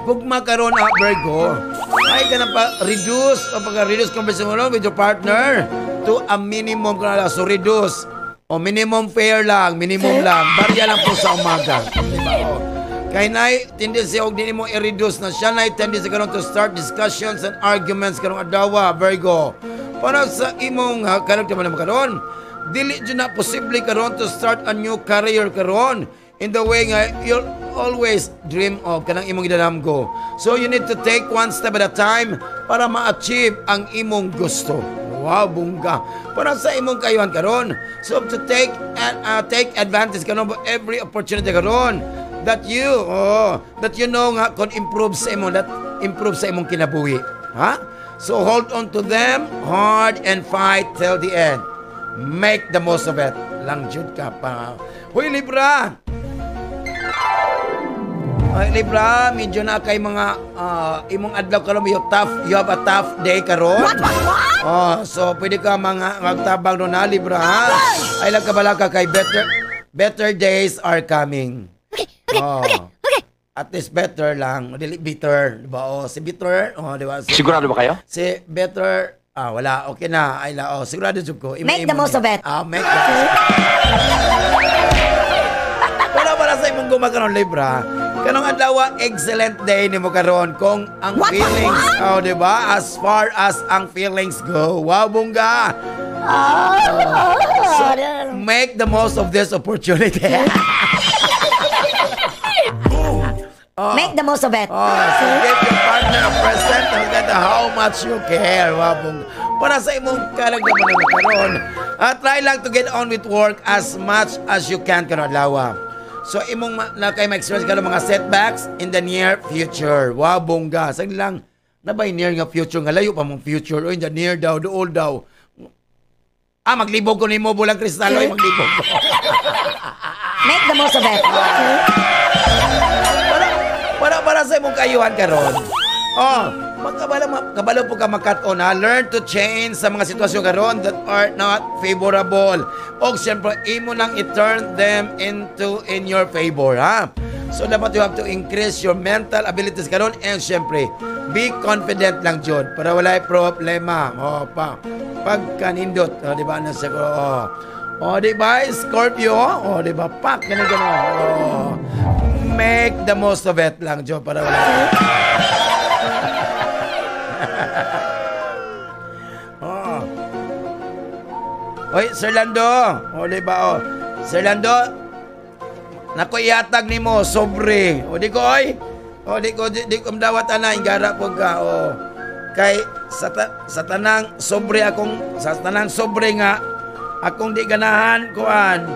gugma karon Virgo, ay ka na pa reduce o pagka reduce conversation with your partner to a minimum karon. So reduce. O minimum fare lang, minimum lang. Barya lang po sa umaga. Diba? O. Kay nay tendency og dinhi mo i-reduce na siya nay tendency karon to start discussions and arguments karong adlaw, Virgo. Para sa imong karakter man karon, dili jud na posible karon to start a new career karon in the way nga you'll always dream of kanang imong gidanamgo. So you need to take one step at a time para ma-achieve ang imong gusto. Wow, bungga. Para sa imong kayuhan karon. So to take take advantage karon of every opportunity karon that you that you know nga kon improve sa imong that improve sa imong kinabuhi. Ha? So hold on to them hard and fight till the end. Make the most of it. Lang jud ka pa. Huy Libra. Ay, Libra, medyo na kay mga imong adlaw karon you have a tough day karon. What? Oh, so pwede ka mga magtabang no na Libra, ha? Ay lang kabala ka kay better days are coming. Okay, oh. Okay. At least better lang, dili bitter, di ba? Oh, si bitter, oh, di ba? Si, sigurado ba kayo? Si better, wala, okay na. Ay la, oh, sigurado jud ko. Make the most of it. Make the most. Wala para sa imong gumakaron Libra. Kanong adlaw excellent day nimo karon kung ang feelings, oh, di ba? As far as ang feelings go. Wow, bongga. So, make the most of this opportunity. Make the most of it. Oh, so give your partner a present and get how much you care. Wow, bongga. Para sa imong kalagdaman mo karon, try lang to get on with work as much as you can karon adlaw. So imong na kay ma-experience ka ng mga setbacks in the near future. Wow, bongga. Sa lang na ba near nga future nga layo pa mong future o in the near daw, dool daw. Ah, maglibog ko nimo bulang kristal oy, maglibog ko. Make the most of it. Para sa imong kayuhan karon. Oh, magkabalo po ka makat-on ha. Learn to change sa mga sitwasyon karon that are not favorable. O siyempre, imo nang i-turn them into in your favor ha. So dapat you have to increase your mental abilities karon and siyempre, be confident lang jud para walay problema. Oh, pa pagkanindot, oh, di ba na sa oh. Oh, di ba Scorpio? Oh, di ba pak ganun ganun. Oh. Make the most of it lang jud para wala. Oh. Oy, Sir Lando. O, di ba, oh. Sir Lando, nako ihatag nimo sobre. O di ko oy. O di ko di ko dawat ana ingara po ka o. Kay sa tanang sobre akong sa tanang sobre nga Akong di ganahan kuan.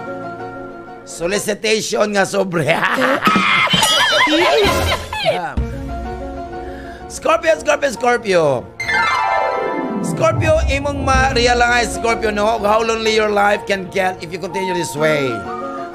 Solicitation nga sobre. Scorpio, Scorpio, Scorpio. Scorpio, imong ma-realize, Scorpio, no, how lonely your life can get if you continue this way.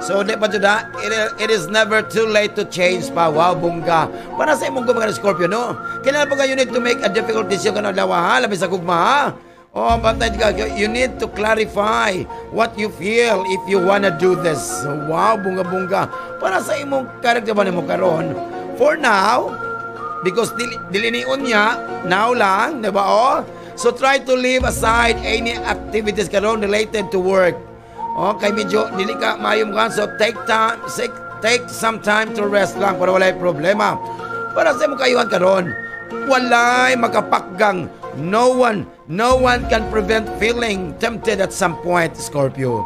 So, di pa na, it is never too late to change pa. Wow, bongga. Para sa imong gugma, Scorpio, no? Kailangan pa ka, you need to make a difficult decision ka na adlaw, ha? Labi sa gugma, ha? Oh, bantay ka, you need to clarify what you feel if you wanna do this. Wow, bongga-bongga. Para sa imong character ba nimo karon? For now, because dili, dili ni unya, now lang, di ba, oh? So try to leave aside any activities karon related to work. Okay, medyo dili ka maayo mo. So take time, take some time to rest lang para walay problema. Para sa imong kayuhan karon, walay makapakgang. No one can prevent feeling tempted at some point, Scorpio.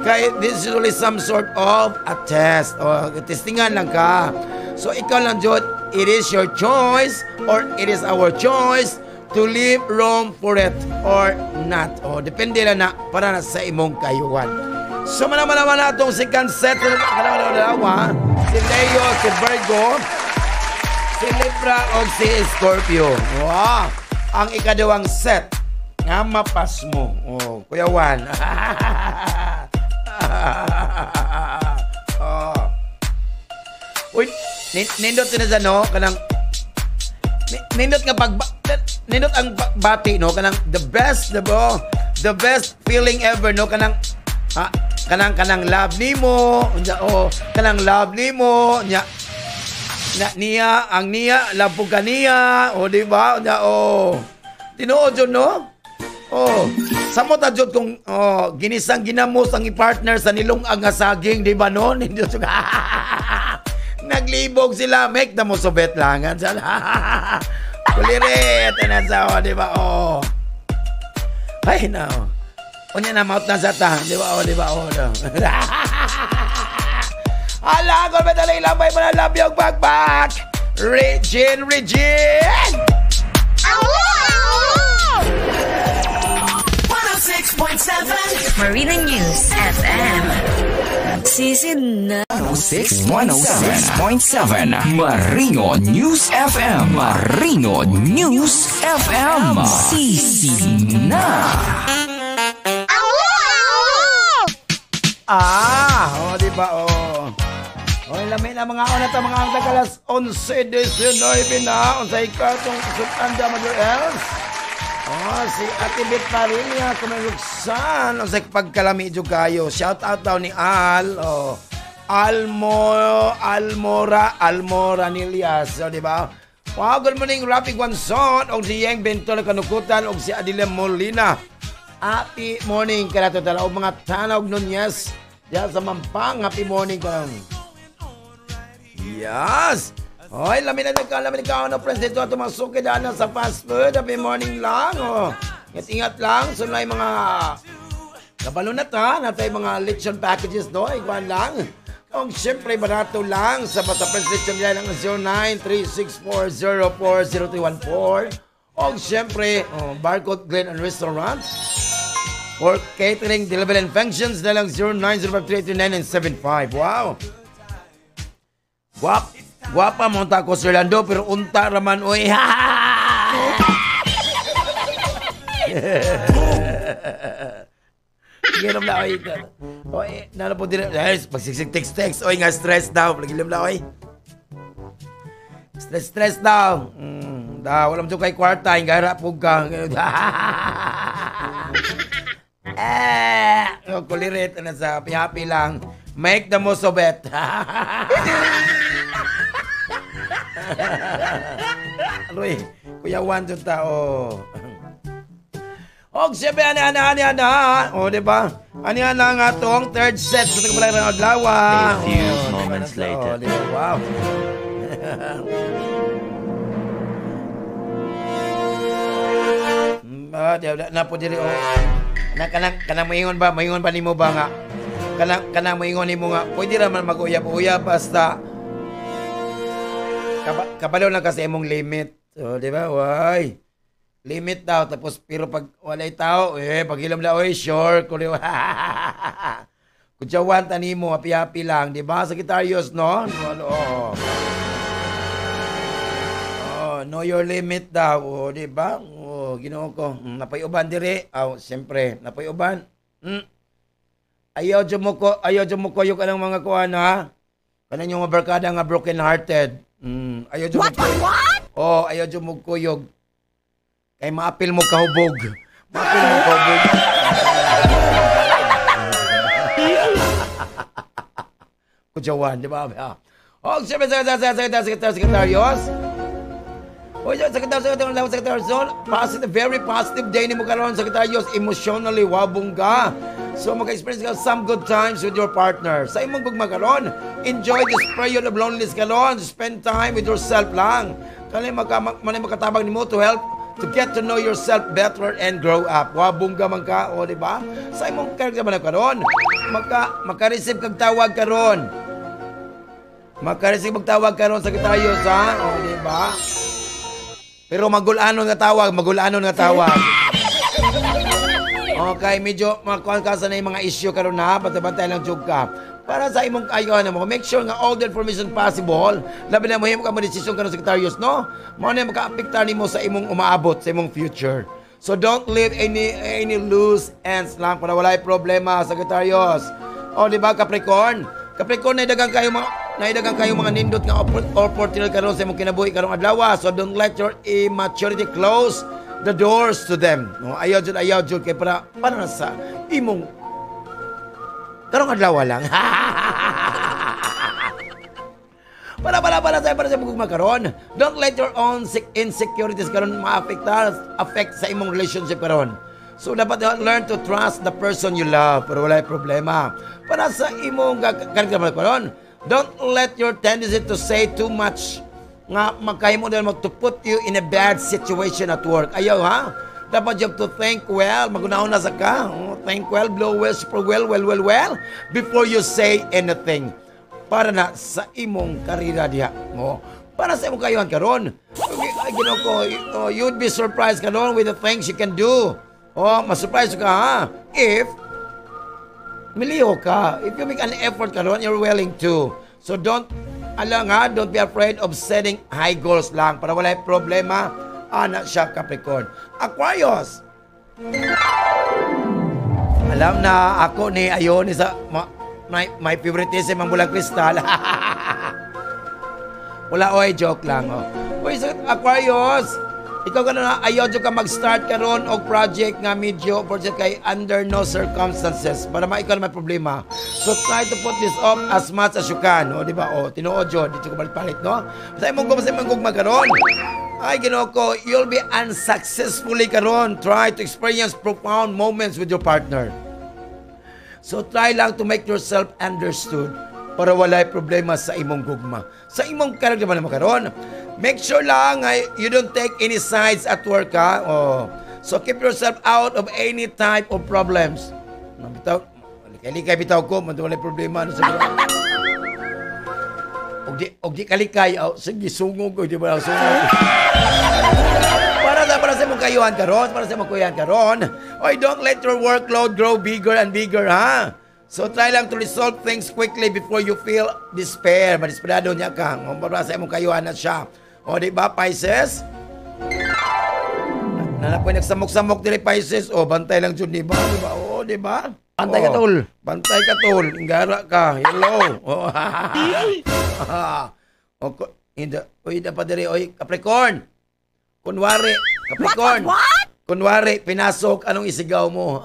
Kay this is really some sort of a test. O, testingan lang ka. So ikaw lang jud, it is your choice or it is our choice to leave room for it or not. O, depende lang na para na sa imong kayuhan. So manaman naman na itong second set dalawa, si Leo, si Virgo, si Libra o si Scorpio. Wow! Ang ikaduhang set nga mapas mo. Oh, Kuya Juan. Oh. Uy, nindot na sa no kanang nindot nga pag nindot ang bati no, kanang the best, the bro, the best feeling ever no, kanang ha, kanang kanang love nimo unya, oh, kanang love nimo nya na niya ang niya love po kaniya, o di ba, unya, oh, tinuod jud no. Oh, samot ta jud kung, oh, ginisang ginamos ang i-partner sa nilung-ag nga saging, di ba no? Nindot jud. Naglibog sila, make the most of it lang. Kulirit na sa, oh, di ba? Oh. Ay, no. Unya na mouth na sa ta, di ba? Oh, di ba? Oh, no. Ala, kung may talay lambay mo na love yung backpack. Regine, Regine! 106.7 Marina News FM. Sisid na. 106.7 Marino News FM. Marino News FM. Sisi na. Ah, oh, di ba? Oh. Oy, lami na mga una ta mga ang alas 11:19 na. Unsay katong isutan da Mother Els? Oh, si Ate Bit Parilla kumayugsan. Unsay pagkalami jud kayo. Shout out daw ni Al. Oh. Almo Almora Almora Nilias. So, di ba? Wow, good morning Rafi Guanzon og si Yeng Bento Kanukutan og si Adila Molina. Happy morning kanato tala og mga Tanog Nunez diyan sa Mampang. Happy morning karon. Yes. Hoy, lami na nagka, lami na no friends dito ato mga suki daan sa fast food. Happy morning lang. Oh. Ingat ingat lang. So na mga kabalo na ta, natay mga lechon packages no, igwan lang. Og siyempre barato lang sa Basta Friends Lechon nila ng 0936404014. Og siyempre, oh, Barcode Glen and Restaurant for catering, delivery and functions na lang 0905383975. Wow. Guap, guwapa mo ta ko Sir Lando pero unta raman oy. Ginom na oy. Oy, nalo po din. Ay, pagsiksik text text oy nga stress daw. Ginom na oy. Stress stress daw. Da wala mo kay kwarta, ingara pug ka. Eh, kulirit na sa happy happy lang. Make the most of it. Aroy, Kuya Juan jud ta, oh. Og siyempre, ani, ani, ani, ani, o, di ba? Ani, ani nga atong third set sa tagpalang ng adlaw. A few Oh, moments di ba? later. Oh, di ba? Wow. Ah, di ba, na po diri, oh. Na kanang kanang moingon ba nimo ba nga? Kanang kanang moingon nimo nga, pwede ra man mag-uyab-uyab basta kabalo lang kasi imong limit. So, di ba? Way. Limit daw tapos pero pag walay tao, eh paghilom na, oy, sure ko. Kutyawan tanimo, happy-happy lang, di ba? Sagittarius, no? Ano, oh. Oh, know your limit daw, oh, di ba? Oh, Ginoo ko. Napay uban diri. Aw, siyempre, napay uban. Ayaw jud mo ko, ayaw jud mo ko yung kanang mga kuan, ha. Kanang yung mga barkada nga broken hearted. Ayaw jud. What? What? What? Oh, ayaw jud mo kuyog. Kay maapil mo kahubog. Maapil mo kahubog. Kutyawan, di ba? Oh, siyempre, Sagittarius. Oy, Sagittarius, positive, very positive day ni mo karon, Sagittarius. Emotionally, wabong ka. So, maka-experience ka some good times with your partner. Sa imong gugma karon, enjoy this period of loneliness karon. Spend time with yourself lang. Kanay makatabang nimo to help to get to know yourself better and grow up. Wabong ka man ka, o di ba? Sa imong character man karon, maka-receive kag tawag karon. Maka-receive kag tawag karon, Sagittarius, ha? O di ba? Pero magulanon nga tawag, magulanon nga tawag. Okay, medyo makuha ka sa na yung mga issue karon na, bantay-bantay lang jud ka. Para sa imong kayon mo, make sure nga all the information possible. Labi na mohimo ka mo desisyon karon, Sagittarius, no? Mao na makaapektar nimo sa imong umaabot, sa imong future. So don't leave any loose ends lang para walay problema, Sagittarius. O di ba, Capricorn? Capricorn, naidagang kayo mga nindot nga opportunity karon sa imong kinabuhi karong adlaw. So don't let your immaturity close the doors to them. No, ayaw jud kay para na sa imong karong adlaw lang. Para sa imong karon. Don't let your own insecurities karon ma-affect sa imong relationship karon. So dapat learn to trust the person you love pero walay problema. Para sa imong karon, don't let your tendency to say too much nga makahimo dahil to put you in a bad situation at work. Ayaw, ha? Dapat you have to think well. Magunahon na sa ka. Think well, blow well, super well, well, well, well, before you say anything. Para na sa imong karira diha. Oh, para sa imong kayuhan karon. Okay, Ginoo ko, you'd be surprised karon with the things you can do. Oh, ma-surprise ka, ha? If miliho ka, if you make an effort karon, you're willing to. So don't, alam ha, don't be afraid of setting high goals lang para walay problema. Ana siya, Capricorn. Aquarius. Alam na ako ni ayon ni sa my favoritism ang bulang kristal. Wala, oy, joke lang, oh. Uy, sa Aquarius, ikaw ka na, ayaw ka mag-start karon og project nga medyo project kay under no circumstances para maikaw na may problema. So try to put this off as much as you can. O, di ba? O, tinuod yun. Dito ko palit-palit, no? Sa imong gugma karon. Ay, Ginoo ko, you'll be unsuccessfully karon. Try to experience profound moments with your partner. So try lang to make yourself understood para walay problema sa imong gugma. Sa imong karakter man karon. Make sure lang ay you don't take any sides at work, ha? Oh. So keep yourself out of any type of problems. Bitaw, likay bitaw ko, man walay problema ano sa. Og di kalikay, oh, sige sungog ko, di ba sungog. Para sa imong kayuhan karon, para sa imong kayuhan karon. Oy, don't let your workload grow bigger and bigger, ha? So try lang to resolve things quickly before you feel despair. Madesperado niya ka. Para sa imong kayuhan na siya. O, di ba, Pisces? Nanapoy nagsamok-samok diri, Pisces. O, bantay lang dyan, di ba? Di ba? O, di ba? Bantay ka, tol. Bantay ka, tol. Ingara ka. Hello. O, o, hindi. Uy, dapat diri. Oy, Capricorn. Kunwari, Capricorn. What? Kunwari, pinasok, anong isigaw mo?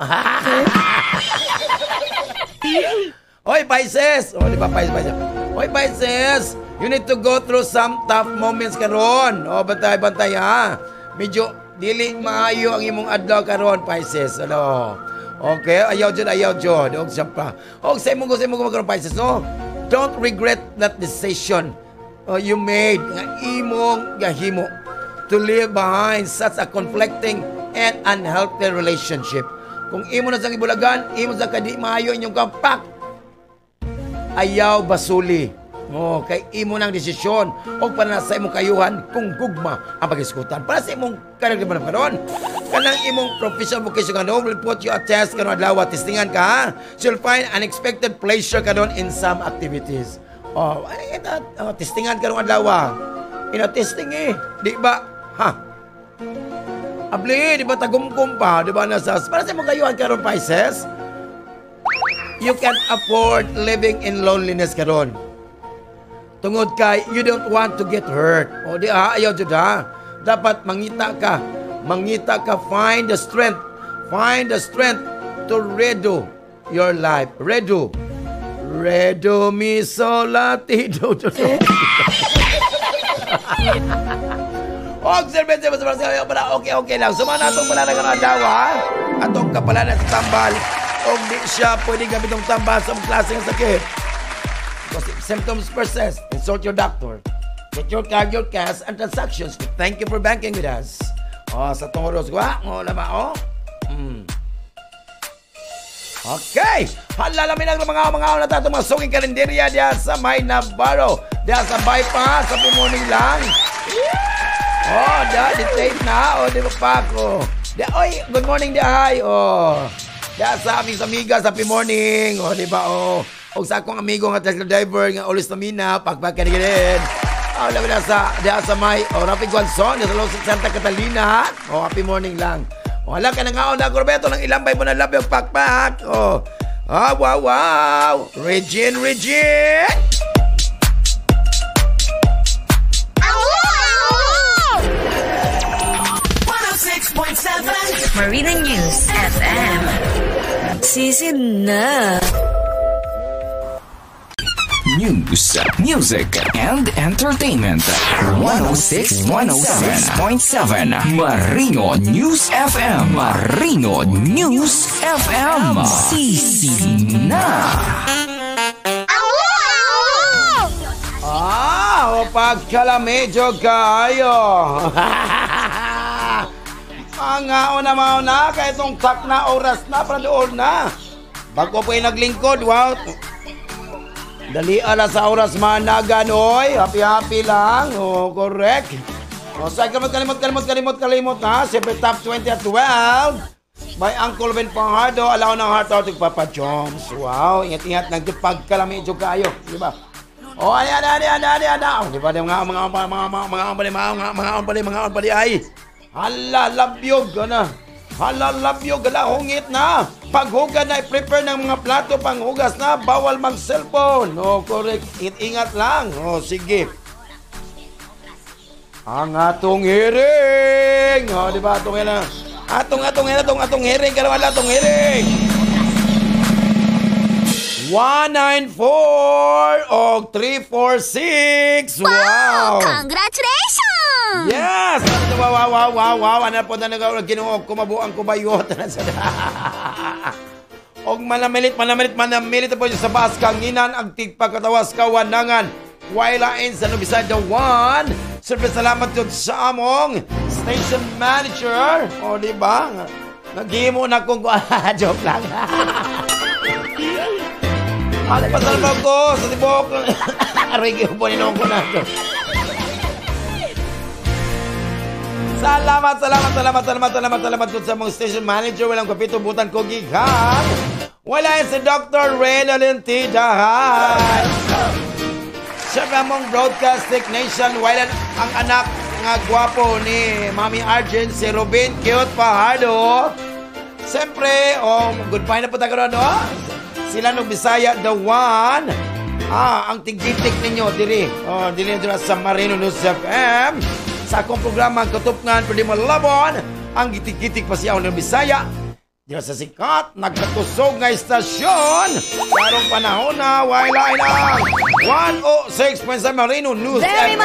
Oy, Pisces! O, di ba, Pisces? Oy, Pisces! You need to go through some tough moments karon. O, bantay, bantay, ha? Medyo dili maayo ang imong adlaw karon, Pisces. Ano? Okay, ayaw dyan, ayaw dyan. Og siya pa. Og sa imong karon, Pisces, no? Don't regret that decision you made nga imong gahimo to leave behind such a conflicting and unhealthy relationship. Kung imo na sang ibulagan, imo sa kadi maayo inyong kampak, ayaw basuli. Oh, kay imo nang desisyon o para sa imong kayuhan kung gugma ang pagisgutan. Para sa imong kanaglaban karon. Kanang imong professional vocation karon will put you a test karon adlaw, testingan ka ha. So you'll find unexpected pleasure karon in some activities. Oh, ay ita, oh, testingan karon adlaw. Ina testing eh, di ba? Ha? Abli, di ba tagumkum pa, di ba nasa para sa imong kayuhan karon Pisces? You can't afford living in loneliness karon. Tungod kay you don't want to get hurt. O di ha, ayaw jud ha. Dapat mangita ka. Mangita ka, find the strength. Find the strength to redo your life. Redo. Redo mi sol la ti do do do. Og service para okay okay lang. Sumana atong pala na adlaw ha. Atong kapalaran sa tambal. Og di siya pwede gamitong tambal sa klase ng sakit. Because if symptoms persist, consult your doctor. Get your card, your cash, and transactions. Thank you for banking with us. Oh, sa tong oras ko, ha? Oh, lama, oh. Okay. Halalamin ang mga na tato mga sunging karinderya diya sa May Navarro. Diya sa bypass, sa morning lang. Oh, diya, di-tape na. Oh, di ba pa ako? Diya, oy, good morning diya, hi. Oh. Diya sa aming amiga sa morning. Oh, di ba, oh. O sa akong amigo nga taxi driver nga ulis na mina, pagpagkanigirin. Oh, labi na sa, diya sa may, oh, Rafi Guanzon, sa Los Santa Catalina. Oh, happy morning lang. Oh, hala ka na nga, oh, na Corbeto, nang ilambay mo na labi, oh, pakpak. Oh, ah, wow, wow. Regine, Regine! Ow! 106.7 Marina News FM. Sisid na. News, music, and entertainment. 106.7 Marino News FM. Marino News FM. Sisi na. Ah, o pagkalamedyo kayo. Mga una mauna, kaya itong tak na oras na, para doon na. Bago po yung naglingkod, wow. Dali ala sa oras managan, oy. Happy-happy lang. Oh, correct. O, sa kalimot, ha. Siyempre, top 20 at 12. By Uncle Ben Pangardo, alaw ng heart out Papa Jones. Wow, ingat-ingat. Nagpagkalami, kayo. Di ba? Oh, ani. Oh, di ba? Mga ay. Hala, labyog, ano? Hala, labyog, hala, hungit na. Paghugas na, i-prepare ng mga plato, panghugas na, bawal mag-cellphone. Oh, correct. Ingat lang. Oh, sige. Ang atong hearing. Oh, di ba? Atong hearing. Atong hearing. Kalawan atong hearing. 194 o 346. Wow! Congratulations! Yes! Wow, wow, wow, wow. Ano po na nag-ginuog kumabuang kubayot. Og manamilit po sa bas kanginan ang tigpagkatawas kawanangan. Wailain sa Nubisad the one. Siyempre salamat yun sa among station manager. O, di ba? Naghimo na kung joke lang. Pasalamat ko sa tibok. Aray, gihubo ko na. Salamat sa mga station manager. Walang kapito, butan ko gighang. Wala yan si Dr. Renalyn T. Dahan. Siyempre among broadcast technician, wala ang anak nga gwapo ni Mami Arjun, si Robin Cute Fajardo. Siyempre, oh, goodbye na po tayo ron, oh. Sila no Bisaya, the one. Ah, ang tiggitik ninyo, diri. Oh, diri na sa Marino News FM. Sa akong programa, ang Katupngan, pwede malabon. Ang gitik-gitik pa siya ng Bisaya. Diri sa sikat, nagkatusog nga istasyon. Karong panahon na, wala lang. 106.7 Marino News Very FM.